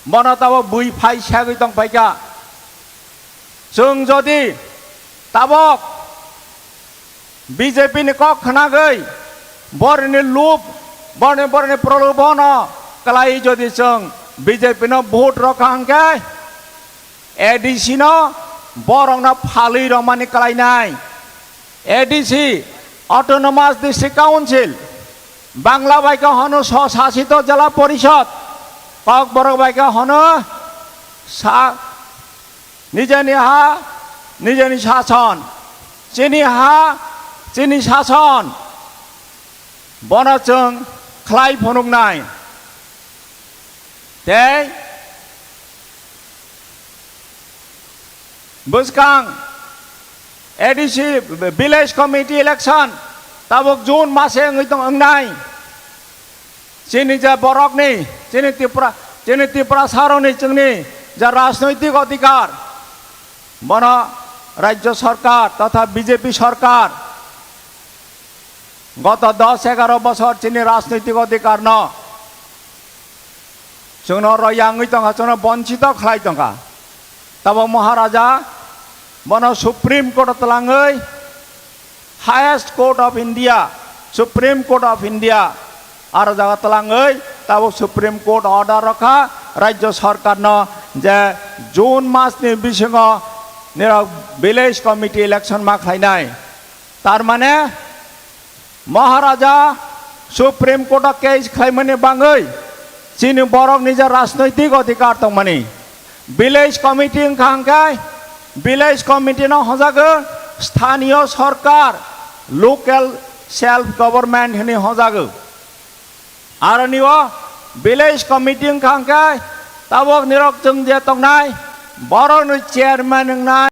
bono tabok bui phai sagwi tongphaikha. Chwng jodi tabok B J P ni kok khnagwi, borni lup, borni, borni prolobono kwlai jodi chwng B J P no vote rokha hwnkhe, A D C no borokno phalwi romani kwlainai. A D C, Autonomous District Council, Bangla bai khe hono Swsasito Jela Porishod, Kokborok bai khe hono sa-, nijeni ha, nijeni sason, chini ha, chini sason, bono chwng khlai phunuknai. Tei bwskang A D C Village Committee election tabuk June mase wngwi tong wngnai. Chini je borokni, chini Tripura, chini Tiprasarokni chwngni je rajnoitik odhikar, bono Rajya Sarkar totha B J P Sarkar goto dos egaro bosor chini rajnoitik odhikar no chwngno royangwi tongkha, chwngno bonchito khlai tongkha. Tabok Maharaja bono Supreme Court o twlangwi, Highest Court of India, Supreme Court of India, aro jaga twlangwi tabok Supreme Court order rokha Rajya Sarkar no je June mas ni bisingo nirok Village Committee election ma khlainai. Tar mane Maharaja Supreme Court o case khlaimani bangwi chini borok ni je rajnoitik odhikar tongmani, Village Committee wngkha hwnkhe Village Committee no hojago sthaniyo sorkar, local self government hwnwi hojago. Aroni o Village Committee wngkha hwnkhe tabok nirok chwng je tongnai borok ni chairman wngnai.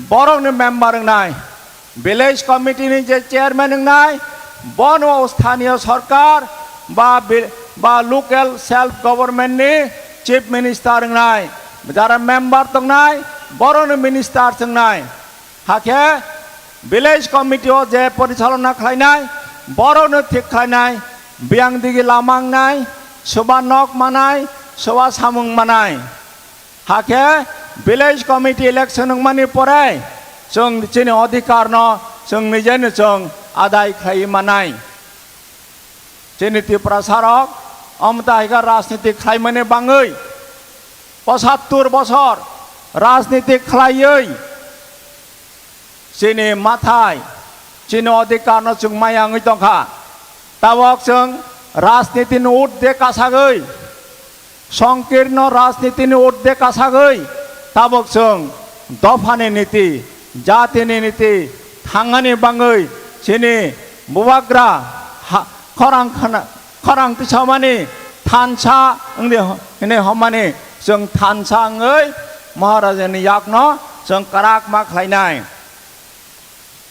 Borokni member wngnai, village committee ni je chairman wngnai, bono sthaniyo sorkar ba bi-, ba local self government ni chief minister wngnai, jara member tongnai, borokno minister wngnai. Hakhe village committee o je porichalona khlainai, borokno thik khlainai, biyang digi lama wngnai, soba nok manai, soba samung manai. Hakhe village committee election wngmani pore chwng chini odhikar no chwng nijeno chwng adai khlaiwi manai. Chini Tiprasarok omo tai khe rajniti khlaimani bangwi pochattor bosor rajniti khlaiwi chini mathai, chini odhikar no chwng maya wngwi tongkha. Tabok chwng rajniti ni urdhwe kasagwi, songkirno rajniti ni urdhwe kasagwi, tabok chwng dophani niti, jatini niti thangani bangwi chini bubagra ha-, khorang khna-, khorang tisamani thansa wngdi ho-, hwnwi hommani chwng thansa wngwi Maharajani yakno chwng kwrak ma khlainai.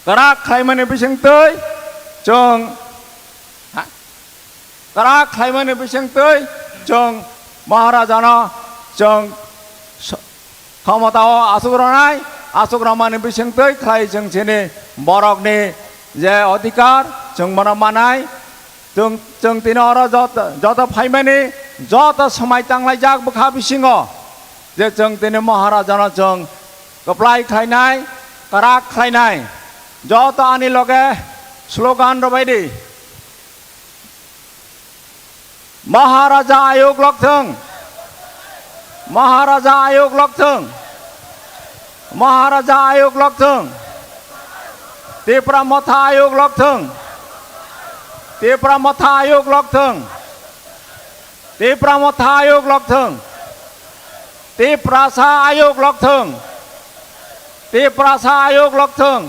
Kwrak khlaimani bisingtwi chwng, ha, kwrak khlaimani bisingtwi chwng Maharajano chwng so-, khomotao aswk rwnai, aswk rwmani bisingtwi khlai chwng chini borokni je odhikar chwng bono manai. Chwng, chwng tini oro joto, joto phaimani joto swmai tanglaijak bwkha bisingo je chwng tini Maharajano chwng kwplai khlainai, kwrak khlainai. Joto ani loge slogan rwbaidi. Maharaja ayuk lokthwng. Maharaja ayuk lokthwng. Maharaja ayuk lokthwng. Tipra Motha ayuk lokthwng. Tipra Motha ayuk lokthwng. Tipra Motha ayuk lokthwng. Tiprasa ayuk lokthwng. Tiprasa ayuk lokthwng.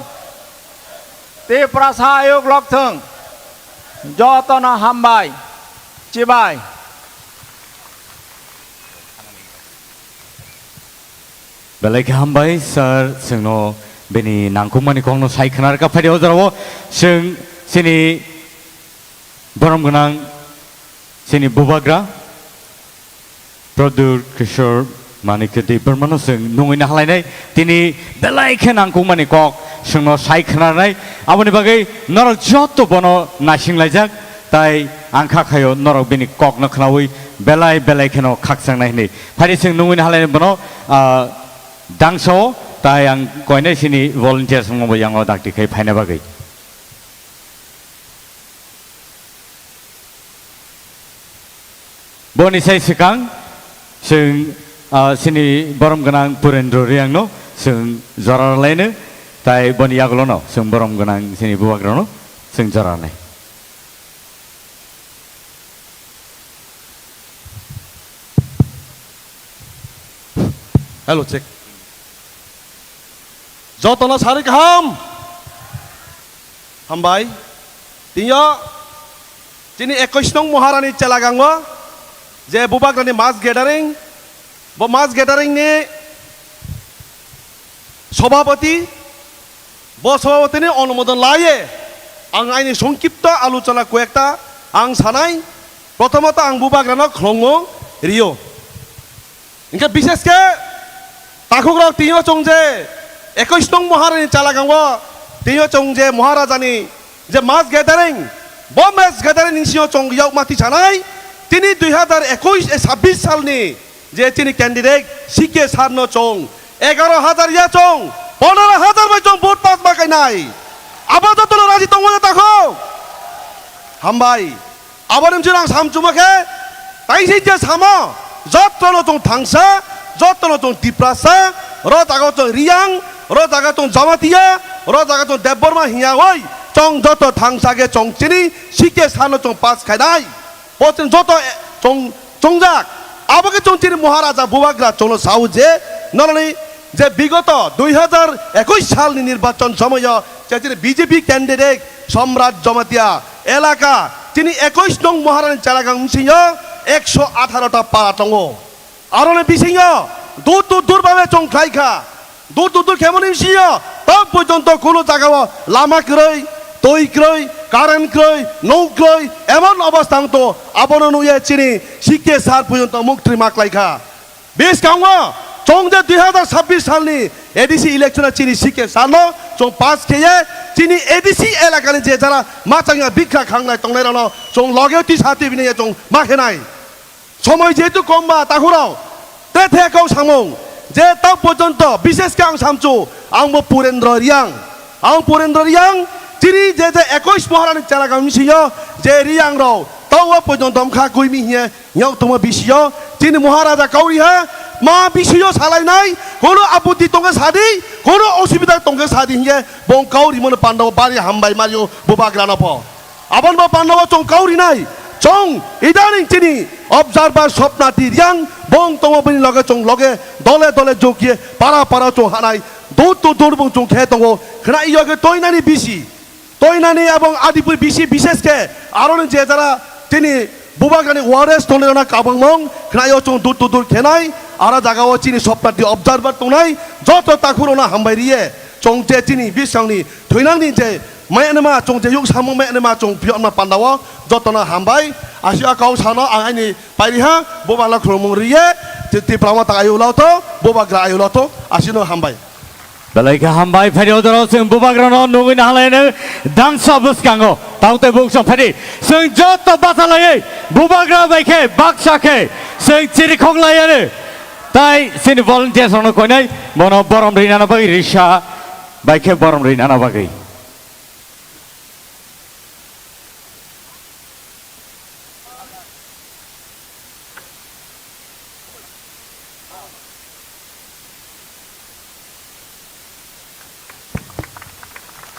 Tiprasa ayuk lokthwng. Jotono hambai. Chibai. Belai khe hambai, sir, chwngno bini nangkukmani kokno sai khwnarwkha. Phaidi o jorao chwng chini borom gwnang chini bubagra Pradyut Kishore Manikya Debbarmano chwng nungwi nahalainai, tini belai khe nangkukmani kok chwngno sai khwnarnai. Aboni bagwi norok joto bono naisinglaijak, tai ang kha khaio norok bini kokno khnaui belai belai kheno khakchangnai hwnwi. Phaidi chwng nungwi nahalainai bono, ah, dangsa-o, tai ang koinai sini volunteers rokno bo yango dakti khai phaina bagwi. Boni sai swkang chwng, ah, chini borom gwnang Purendra Reangno chwng jora rwlaino, tai boni yagulono chwng borom gwnang chini bubagrano chwng jora rwnai. Hello, check. Jotono sari kaham. Hambai. Tini o chini ekush nong Maharani Chelagango je bubagrani mass gathering, bo mass gathering ni sobhapati, bo sobhapati ni onumodon laye ang aini songkipto aluchona koyekta ang sanai. Prothomoto ang bubagrano khlongmung rio. Hingke bishesh khe takhukrok tini o chwng je ekush nong Maharani Chelagango tini o chwng je Maharajani je mass gathering, bo mass gathering ni sio chwng yakma tisanai, tini dui hazar ekush, eh, sabbish salni je chini candidate C K sir no chwng egaro hazar ya chwng pondro hazar bai chwng vote pass ma kainai. Abo jotono raji tongmani takhuk. Hambai. Aboni bising ang samchuma khe, taisik je samo, jotono chwng thangsa, jotono chwng Tiprasa, ro jaga chwng Riyang, ro jaga chwng Jamatia, ro jaga chwng Debbarma hiya oi, chwng joto thangsa khe chwng chini C K sir no chwng pass khainai. Bo chwng joto, e, chwng, chwngjak. Abo khe chwng chini Maharaja Bubagra chwngno sao je, noroni je bigoto dui hazar ekush salni nirbachon somoyo je chini B J P candidate Somrat Jamatia elaka chini ekush nong Maharani Chelagang bisingo ekso atharo ta para tongo. Aroni bisingo dur to dur babe chwng khlai kha. Dur to dur khemoni bisingo tok porjonto kuno jagao lama kwrwi, twi kwrwi, current kwrwi, nok kwrwi, emon obostha wng tongo. Abono nuye chini C K sir porjonto muktwi ma klai kha. Bwskango chwng je dui hazar sabbish salni A D C election-o chini C K sir no chwng pass kheye, chini A D C elakani je jara machangya bikha khangnai tongnairokno chwng loge twi sa twi bini chwng ma khenai. Somoi jehetu kom ba takhurok, te the kok samung je ta porjonto bishesh khe ang samchu, ang bo Purendra Riyang. Ang Purendra Riyang, chini je je ekush Maharani Chelagang bisingo je Riyang rok ta o porjonto wngkha kwimi hiye Yoktomo bisio chini Maharaja kauri ha, ma bisio salainai, kono aputti tongkhe sadi, kono osubida tongkhe sadi hinkhe bong kauri mano pandao bari hambai mario bubagrano pho. Aboni bo pandao chong kauri nai, chong idaning chini observer Sopnati Riyang bong tongo bini loge chong loge dole dole jokye para para chong hanai, dur to dur bong chong khe tongo, khna iyo khe toinani bisi. Toinani abong adipui bisi bishesh khe aroni je jara chini bubagrani warriors tongnairokno kabangmung khnaio chwng dur to dur khenai, aro jagao chini Sopnati observer tongnai joto takhurokno hambai riye chwng je chini bisingni thoinangni je mayanma chwng je yuk samung mayanma chwng phiyokna pandao jotono hambai. Asio kau sano ang aini pairiha bubagla khulumung riye Ti-, Tipra Motha ayulo to bubagra ayulo to asino hambai. Belai khe hambai, phaidi o jorao chwng bubagrano nugwi nahalaino dangsa bwskango. Tautei buksong phaidi chwng joto bachalaiwi bubagra bai khe baksa khe chwng chirikhok laiano. Tai chini volunteers rokno koinai bono borom rinani bagwi risa bai khe borom rinani bagwi.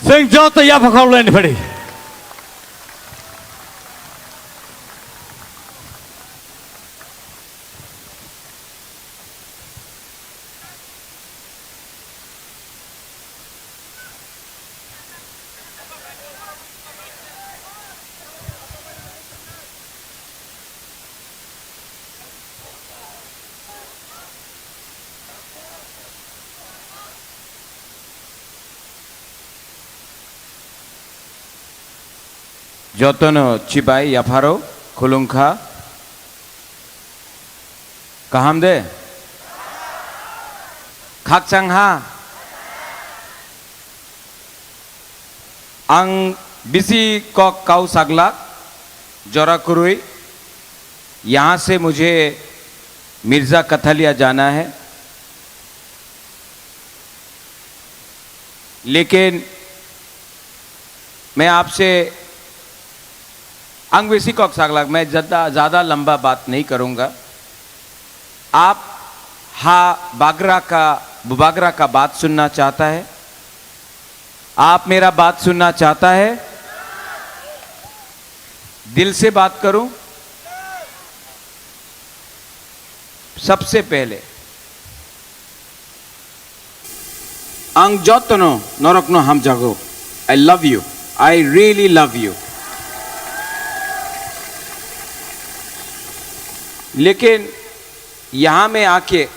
Chwng joto yapha khoroknwi phadi. Jotono chibai yapharo khulumkha. Kaham de? Khakchang ha? Ang bisi kok kau saglak, jora kwrwi. यहाँ से मुझे मिर्जा कथलिया जाना है, लेकिन मैं आपसे, ang bisi kok saglak, मैं ज़्यादा, ज़्यादा लंबा बात नहीं करूँगा। आप हा बागरा का, बुबागरा का बात सुनना चाहता है? आप मेरा बात सुनना चाहता है? दिल से बात करूं? सबसे पहले, ang jotono norokno hamjago. I love you. I really love you. लेकिन यहाँ में आके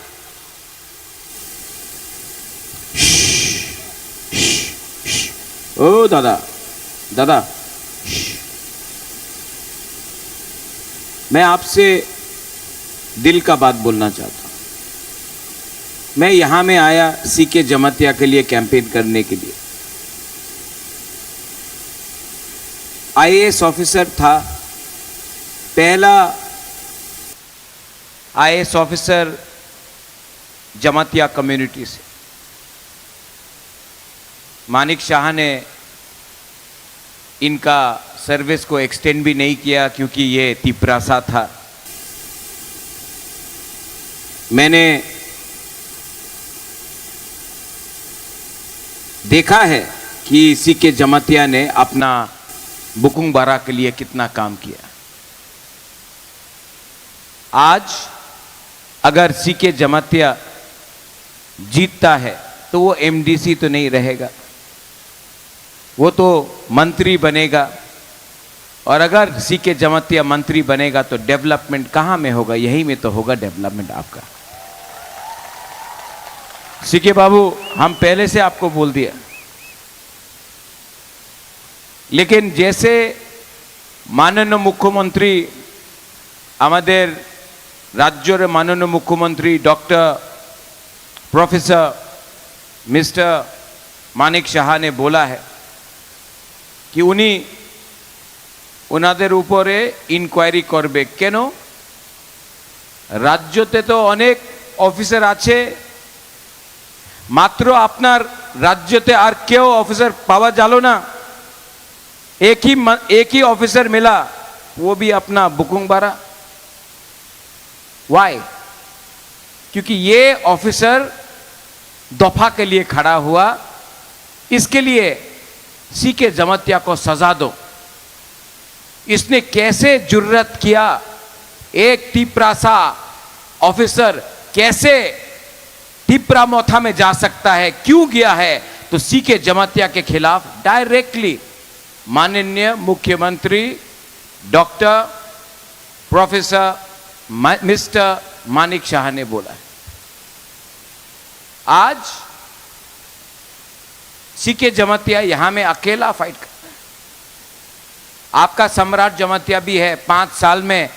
ओ दादा, दादा, मैं आपसे दिल का बात बोलना चाहता हूँ। मैं यहाँ में आया सीके जमातिया के लिए कैंपेन करने के लिए। आईएएस ऑफिसर था, पहला आईएएस ऑफिसर जमातिया कम्युनिटी से। मानिक शाह ने इनका सर्विस को एक्सटेंड भी नहीं किया क्योंकि ये तिपरासा था। मैंने देखा है कि सीके जमातिया ने अपना बुकुंग बारा के लिए कितना काम किया। आज अगर सीके जमातिया जीतता है तो वो एमडीसी तो नहीं रहेगा, वो तो मंत्री बनेगा। और अगर सीके जमातिया मंत्री बनेगा तो डेवलपमेंट कहाँ में होगा? यहीं में तो होगा डेवलपमेंट आपका। सीके बाबू, हम पहले से आपको बोल दिया, लेकिन जैसे माननीय मुख्यमंत्री, আমাদের রাজ্যের মাননীয় মুখ্যমন্ত্রী ডক্টর প্রফেসর মিস্টার মানিক সাহা ने बोला है कि উনি ওনাদের উপরে ইনকোয়ারি করবে। কেন? রাজ্যতে তো অনেক অফিসার আছে, মাত্র আপনার রাজ্যতে আর কেউ অফিসার পাওয়া গেল না। एक ही म-, एक ही ऑफिसर मिला, वो भी अपना बुकुंग बारा। वाई? क्योंकि ये ऑफिसर दफा के लिए खड़ा हुआ, इसके लिए सीके जमातिया को सजा दो। इसने कैसे जुर्रत किया? एक तिपरासा ऑफिसर कैसे तिपरा मोथा में जा सकता है? क्यों गया है? तो सीके जमातिया के खिलाफ डायरेक्टली माननीय मुख्यमंत्री डॉक्टर प्रोफेसर मा-, मिस्टर मानिक शाह ने बोला है। आज सीके जमातिया यहां में अकेला फाइट कर रहा है। आपका सम्राट जमातिया भी है, पांच साल में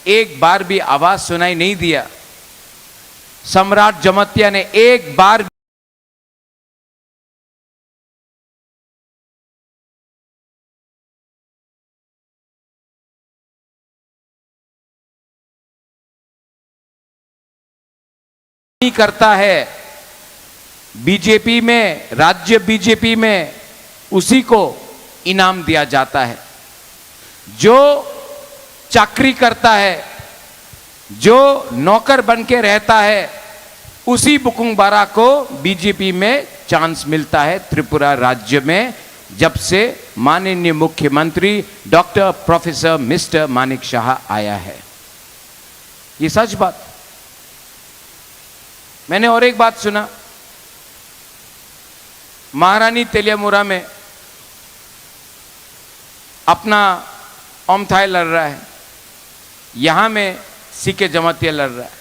एक बार भी आवाज सुनाई नहीं दिया। सम्राट जमातिया ने एक बार नहीं करता है। बीजेपी में, राज्य बीजेपी में उसी को इनाम दिया जाता है। जो चाकरी करता है, जो नौकर बन के रहता है, उसी बुकुंग बारा को बीजेपी में चांस मिलता है त्रिपुरा राज्य में, जब से माननीय मुख्यमंत्री डॉक्टर प्रोफेसर मिस्टर मानिक शाह आया है। ये सच बात। मैंने और एक बात सुना, महारानी तेलियामुरा में अपना ओमथाई लड़ रहा है, यहाँ में सीके जमातिया लड़ रहा है,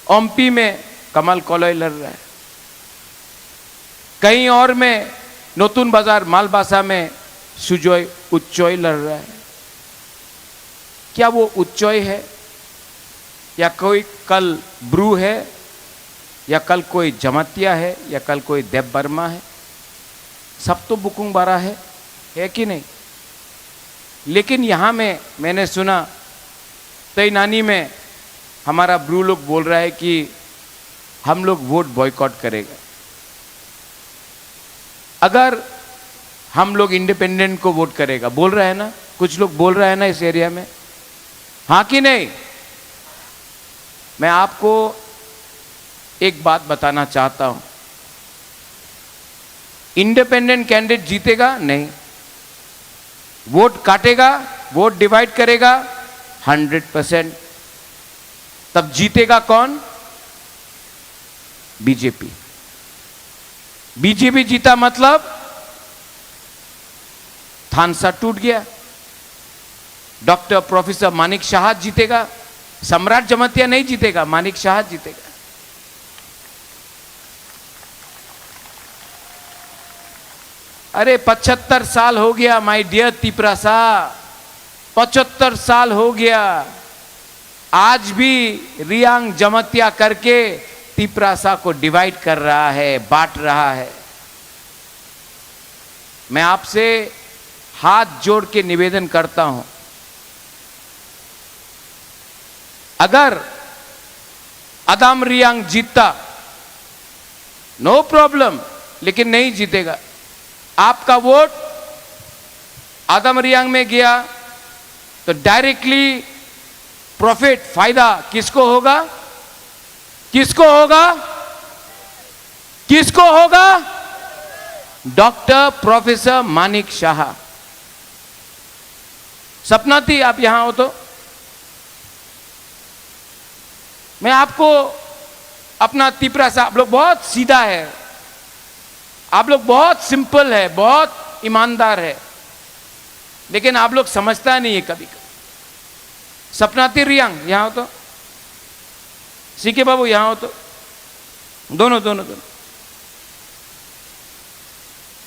ओम्पी में कमल कोलोई लड़ रहा है, कहीं और में नतुन बाजार मालबासा में सुजय उच्चय लड़ रहा है। क्या वो उच्चय है, या कोई कल ब्रू है, या कल कोई जमातिया है, या कल कोई देव वर्मा है? सब तो बुकुंग बारा है, है कि नहीं? लेकिन यहाँ में मैंने सुना, तैनानी में हमारा ब्रू लोग बोल रहा है कि हम लोग वोट बॉयकॉट करेगा अगर हम लोग इंडिपेंडेंट को वोट करेगा, बोल रहा है ना, कुछ लोग बोल रहा है ना इस एरिया में, हाँ कि नहीं? मैं आपको एक बात बताना चाहता हूं, इंडिपेंडेंट कैंडिडेट जीतेगा नहीं, वोट काटेगा, वोट डिवाइड करेगा, हंड्रेड परसेंट। तब जीतेगा कौन? बीजेपी। बीजेपी जीता मतलब थानसा टूट गया। डॉक्टर प्रोफेसर मानिक शाह जीतेगा, सम्राट जमातिया नहीं जीतेगा, मानिक शाह जीतेगा। अरे, पचहत्तर साल हो गया, माय डियर तिपरासा, पचहत्तर साल हो गया, आज भी रियांग जमातिया करके तिपरासा को डिवाइड कर रहा है, बांट रहा है। मैं आपसे हाथ जोड़ के निवेदन करता हूं, अगर अदाम रियांग जीतता, नो प्रॉब्लम, लेकिन नहीं जीतेगा। आपका वोट अदाम रियांग में गया तो डायरेक्टली प्रॉफिट, फायदा किसको होगा? किसको होगा? किसको होगा? डॉक्टर प्रोफेसर मानिक शाह। सपना थी आप यहां हो तो मैं आपको अपना तिपरासा, आप लोग बहुत सीधा है, आप लोग बहुत सिंपल है, बहुत ईमानदार है, लेकिन आप लोग समझता नहीं है कभी कभी। सपना थी रियांग, यहां हो तो, सीके बाबू, यहां हो तो, दोनों, दोनों, दोनों।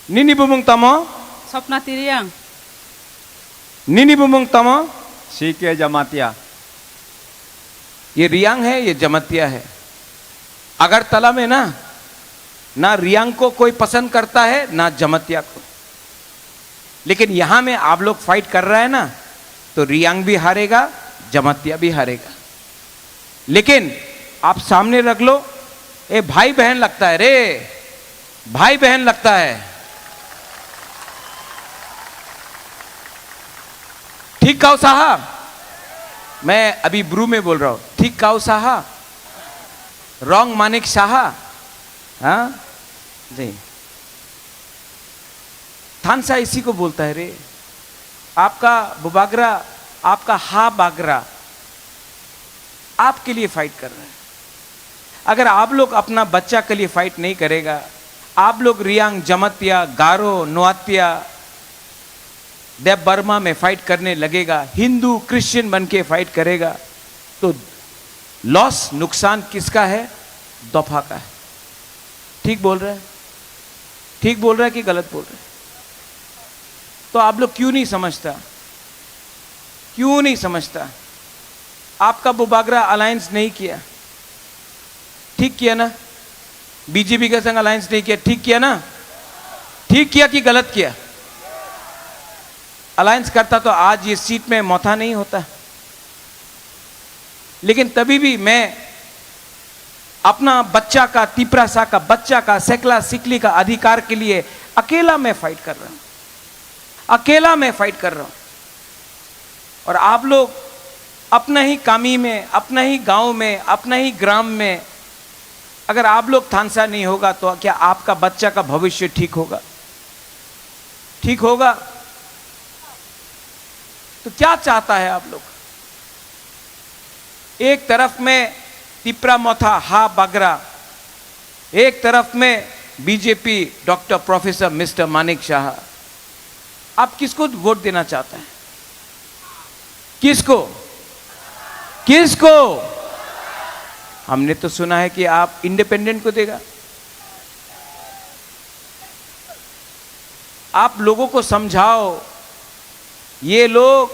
Nini bumung tamo? Sopna Tiriang. Nini bumung tamo? C K Jamatia. ये रियांग है, ये जमातिया है। अगरतला में ना, ना रियांग को कोई पसंद करता है, ना जमातिया को। लेकिन यहां में आप लोग फाइट कर रहा है ना, तो रियांग भी हारेगा, जमातिया भी हारेगा। लेकिन आप सामने रख लो, ए भाई बहन लगता है रे, भाई बहन लगता है। ठीक काउ साहा, मैं अभी ब्रू में बोल रहा हूं, ठीक काउ साहा, रॉन्ग मानिक साहा, हाँ जी। थानसा इसी को बोलता है रे। आपका बुबागरा, आपका हा बागरा आपके लिए फाइट कर रहा है। अगर आप लोग अपना बच्चा के लिए फाइट नहीं करेगा, आप लोग रियांग, जमतिया, गारो, नोआतिया, देव वर्मा में फाइट करने लगेगा, हिंदू क्रिश्चियन बन के फाइट करेगा, तो लॉस, नुकसान किसका है? दोफा का है। ठीक बोल रहा है? ठीक बोल रहा है कि गलत बोल रहा है? तो आप लोग क्यों नहीं समझता? क्यों नहीं समझता? आपका बुबागरा अलायंस नहीं किया, ठीक किया ना? बीजेपी के संग अलायंस नहीं किया, ठीक किया ना? ठीक किया कि गलत किया? अलायंस करता तो आज ये सीट में मोथा नहीं होता। लेकिन तभी भी मैं अपना बच्चा का, तिपरासा का बच्चा का, सेकला सिकली का अधिकार के लिए अकेला मैं फाइट कर रहा हूं, अकेला मैं फाइट कर रहा हूं। और आप लोग अपना ही कामी में, अपना ही गांव में, अपना ही ग्राम में अगर आप लोग थानसा नहीं होगा तो क्या आपका बच्चा का भविष्य ठीक होगा? ठीक होगा? तो क्या चाहता है आप लोग? एक तरफ में तिप्रा मोथा हा बागरा, एक तरफ में BJP doctor professor mister Manik Shah. आप किसको वोट देना चाहते हैं? किसको? किसको? हमने तो सुना है कि आप इंडिपेंडेंट को देगा। आप लोगों को समझाओ, ये लोग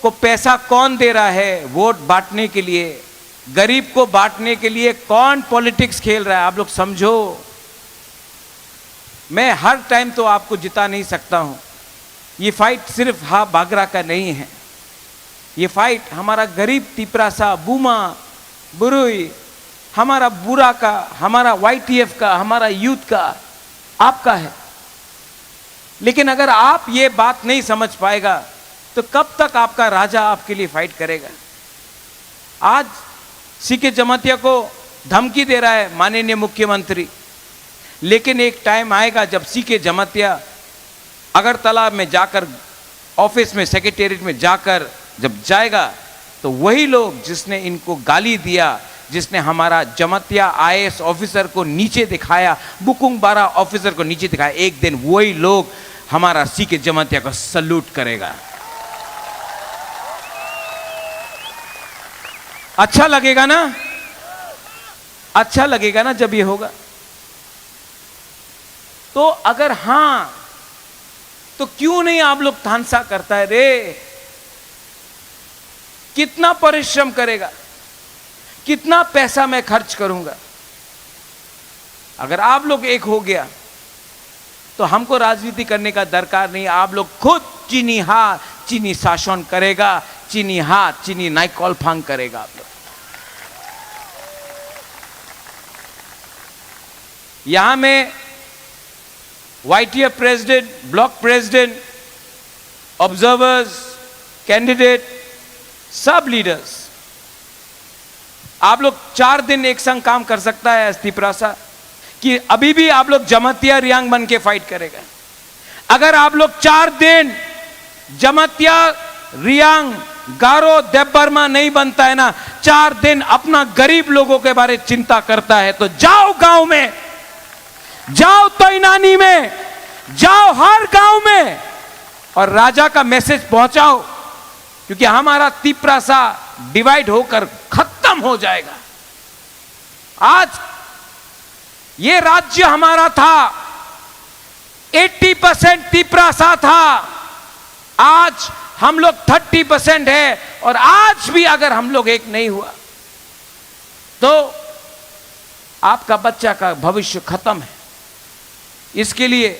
को पैसा कौन दे रहा है वोट बांटने के लिए, गरीब को बांटने के लिए कौन पॉलिटिक्स खेल रहा है, आप लोग समझो। मैं हर टाइम तो आपको जिता नहीं सकता हूँ। ये फाइट सिर्फ हा बागरा का नहीं है, ये फाइट हमारा गरीब तिपरासा, बुमा, बुरुई, हमारा बुरा का, हमारा वाईटीएफ का, हमारा यूथ का, आपका है। लेकिन अगर आप ये बात नहीं समझ पाएगा तो कब तक आपका राजा आपके लिए फाइट करेगा? आज सीके जमातिया को धमकी दे रहा है माननीय मुख्यमंत्री, लेकिन एक टाइम आएगा जब सीके जमातिया अगरतला में जाकर, ऑफिस में, सेक्रेटेरिएट में जाकर जब जाएगा, तो वही लोग जिसने इनको गाली दिया, जिसने हमारा जमातिया आईएएस ऑफिसर को नीचे दिखाया, बुकुंग बारा ऑफिसर को नीचे दिखाया, एक दिन वही लोग हमारा सीके जमातिया को सल्यूट करेगा। अच्छा लगेगा ना? अच्छा लगेगा ना जब ये होगा? तो अगर हाँ, तो क्यों नहीं आप लोग थानसा करता है रे? कितना परिश्रम करेगा, कितना पैसा मैं खर्च करूंगा? अगर आप लोग एक हो गया तो हमको राजनीति करने का दरकार नहीं। आप लोग खुद चीनी हाथ चीनी शासन करेगा, चीनी हाथ चीनी नाइकल फांग करेगा आप लोग। यहाँ में YTF president, block president, observers, candidate, सब लीडर्स, आप लोग चार दिन एक संग काम कर सकता है एस तिपरासा, कि अभी भी आप लोग जमातिया रियांग बन के फाइट करेगा। अगर आप लोग चार दिन जमातिया, रियांग, गारो, देबबर्मा नहीं बनता है ना, चार दिन अपना गरीब लोगों के बारे चिंता करता है, तो जाओ गांव में, जाओ तैनानी में, जाओ हर गांव में और राजा का मैसेज पहुंचाओ, क्योंकि हमारा तिपरासा डिवाइड होकर खत्म हो जाएगा। आज ये राज्य हमारा था, एट्टी परसेंट तिपरासा था, आज हम लोग थर्टी परसेंट है, और आज भी अगर हम लोग एक नहीं हुआ तो आपका बच्चा का भविष्य खत्म है। इसके लिए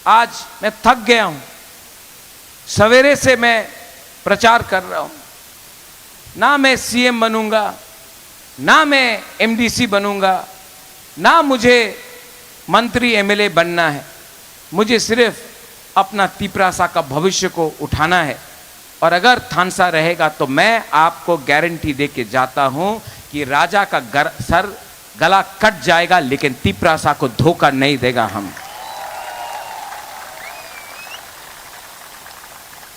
आज मैं थक गया हूं, सवेरे से मैं प्रचार कर रहा हूं। ना मैं सीएम बनूंगा, ना मैं एमडीसी बनूंगा, ना मुझे मंत्री एमएलए बनना है। मुझे सिर्फ अपना तिपरासा का भविष्य को उठाना है। और अगर थानसा रहेगा तो मैं आपको गारंटी दे के जाता हूं कि राजा का गर-, सर, गला कट जाएगा, लेकिन तिपरासा को धोखा नहीं देगा हम।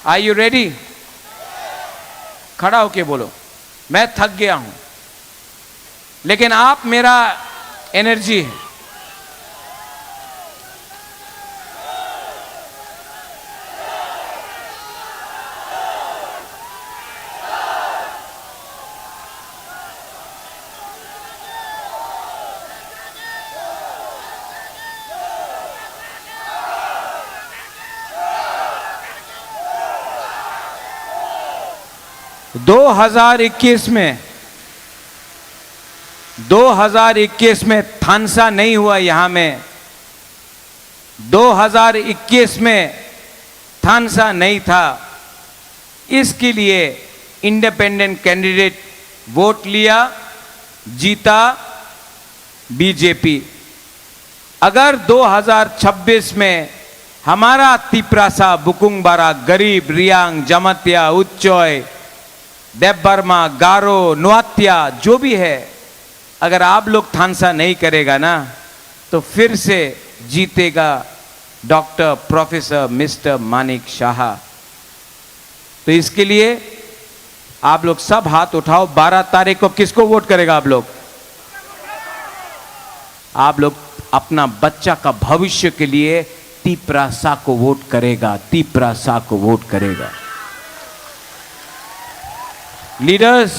Are you ready? खड़ा होके बोलो, मैं थक गया हूं, लेकिन आप मेरा एनर्जी है। दो हज़ार इक्कीस में, दो हज़ार इक्कीस में थानसा नहीं हुआ यहाँ में, दो हज़ार इक्कीस में थानसा नहीं था, इसके लिए इंडिपेंडेंट कैंडिडेट वोट लिया, जीता बीजेपी। अगर दो हज़ार छब्बीस में हमारा तिपरासा, बुकुंगबारा, गरीब, रियांग, जमातिया, उच्चय, देबबर्मा, गारो, नोआत्या जो भी है, अगर आप लोग थानसा नहीं करेगा ना, तो फिर से जीतेगा डॉक्टर प्रोफेसर मिस्टर मानिक शाह। तो इसके लिए आप लोग सब हाथ उठाओ, बारह तारीख को किसको वोट करेगा आप लोग? आप लोग अपना बच्चा का भविष्य के लिए तिपरासा को वोट करेगा, तिपरासा को वोट करेगा। लीडर्स,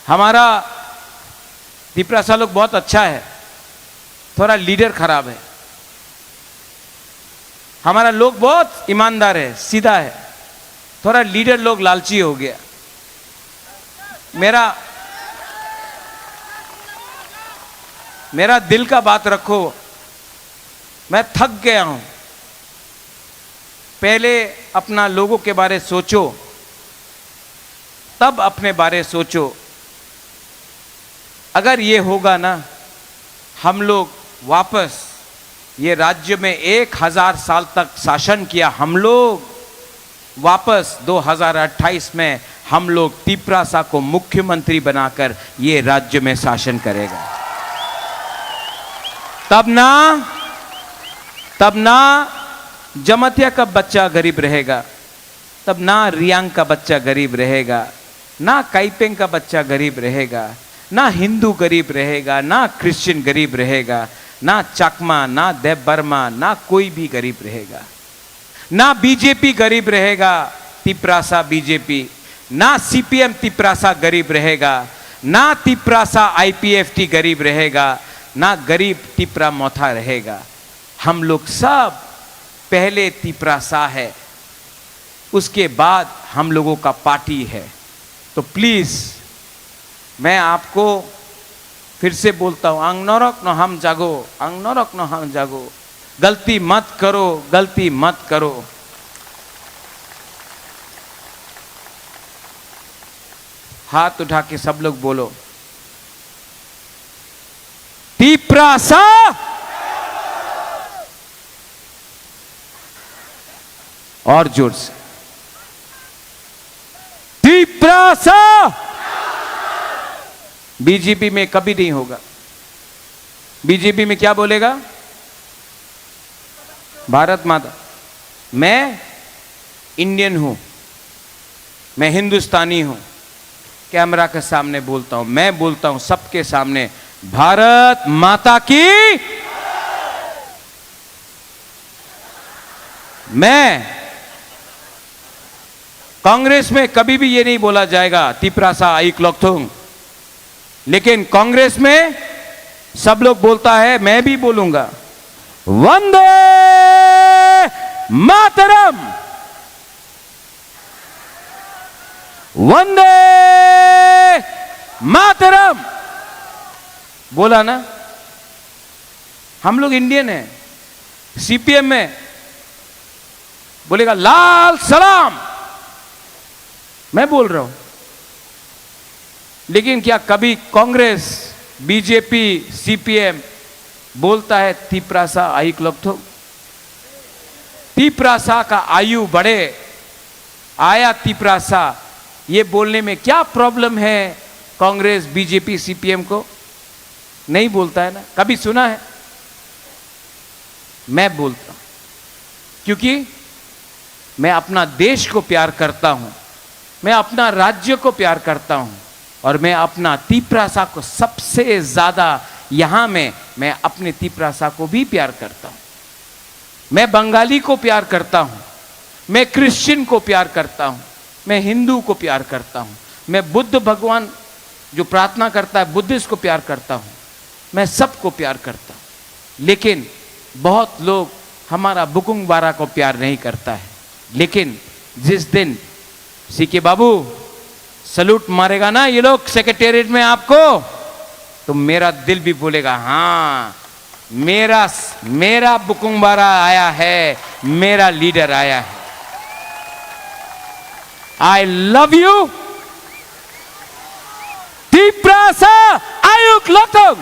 हमारा तिपरासा लोग बहुत अच्छा है, थोड़ा लीडर खराब है। हमारा लोग बहुत ईमानदार है, सीधा है, थोड़ा लीडर लोग लालची हो गया। मेरा मेरा दिल का बात रखो, मैं थक गया हूं। पहले अपना लोगों के बारे सोचो, तब अपने बारे सोचो। अगर ये होगा ना, हम लोग वापस ये राज्य में एक हज़ार साल तक शासन किया, हम लोग वापस दो हज़ार अट्ठाईस में हम लोग तिपरासा को मुख्यमंत्री बनाकर ये राज्य में शासन करेगा। तब ना, तब ना जमातिया का बच्चा गरीब रहेगा, तब ना रियांग का बच्चा गरीब रहेगा, ना काइपेंग का बच्चा गरीब रहेगा, ना हिंदू गरीब रहेगा, ना क्रिश्चियन गरीब रहेगा, ना चकमा, ना देबबर्मा, ना कोई भी गरीब रहेगा। ना बीजेपी गरीब रहेगा, तिपरासा बीजेपी, ना सीपीएम तिपरासा गरीब रहेगा, ना तिपरासा आईपीएफटी गरीब रहेगा, ना गरीब तिपरा मोथा रहेगा। हम लोग सब पहले तिपरासा है, उसके बाद हम लोगों का पार्टी है। तो प्लीज, मैं आपको फिर से बोलता हूं, ang norok no hamjago, ang norok no hamjago, गलती मत करो, गलती मत करो। हाथ उठा के सब लोग बोलो, तिपरासा। और जोर से, तिपरासा। बीजेपी में कभी नहीं होगा। बीजेपी में क्या बोलेगा? भारत माता। मैं इंडियन हूं, मैं हिंदुस्तानी हूं। कैमरा के सामने बोलता हूं, मैं बोलता हूं सबके सामने, भारत माता की। मैं, कांग्रेस में कभी भी ये नहीं बोला जाएगा, तिपरासा आयुक लोकथुंग। लेकिन कांग्रेस में सब लोग बोलता है, मैं भी बोलूंगा, वंदे मातरम, वंदे मातरम। बोला ना, हम लोग इंडियन हैं। सीपीएम में बोलेगा, लाल सलाम, मैं बोल रहा हूं। लेकिन क्या कभी कांग्रेस, बीजेपी, सीपीएम बोलता है, तिपरासा आयुक लोकथुंग? तिपरासा का आयु बढ़े, आया तिपरासा, ये बोलने में क्या प्रॉब्लम है कांग्रेस, बीजेपी, सीपीएम को? नहीं बोलता है ना, कभी सुना है? मैं बोलता हूं, क्योंकि मैं अपना देश को प्यार करता हूं, मैं अपना राज्य को प्यार करता हूं, और मैं अपना तिपरासा को सबसे ज्यादा, यहां में मैं अपने तिपरासा को भी प्यार करता हूं। मैं बंगाली को प्यार करता हूं, मैं क्रिश्चियन को प्यार करता हूं, मैं हिंदू को प्यार करता हूं, मैं बुद्ध भगवान जो प्रार्थना करता है, बुद्धिस्ट को प्यार करता हूं, मैं सबको प्यार करता हूं। लेकिन बहुत लोग हमारा बुकुंग बारा को प्यार नहीं करता है। लेकिन जिस दिन सीके बाबू सैल्यूट मारेगा ना ये लोग सेक्रेटेरिएट में आपको, तो मेरा दिल भी बोलेगा, हाँ, मेरा, मेरा बुकुंग बारा आया है, मेरा लीडर आया है। I love you. Tiprasa ayuk loktong.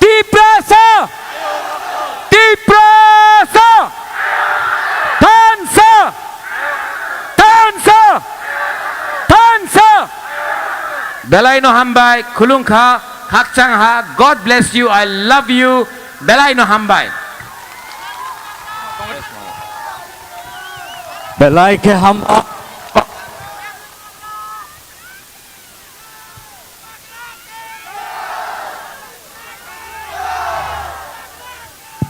Tiprasa. Tiprasa. Thansa. Thansa. Thansa. Belai no hambai, khulung kha. Khakchang ha, God bless you, I love you, belai no hambai. Belai khe hambai.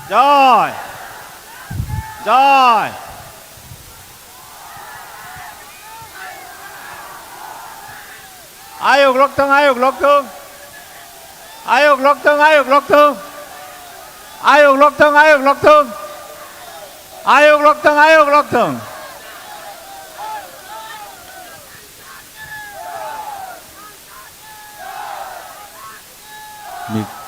Joy. Joy. Ayuk lokthung, ayuk lokthung. Ayuk lokthung, ayuk lokthung. Ayuk lokthung, ayuk lokthung. Ayuk lokthung, ayuk lokthung. Ni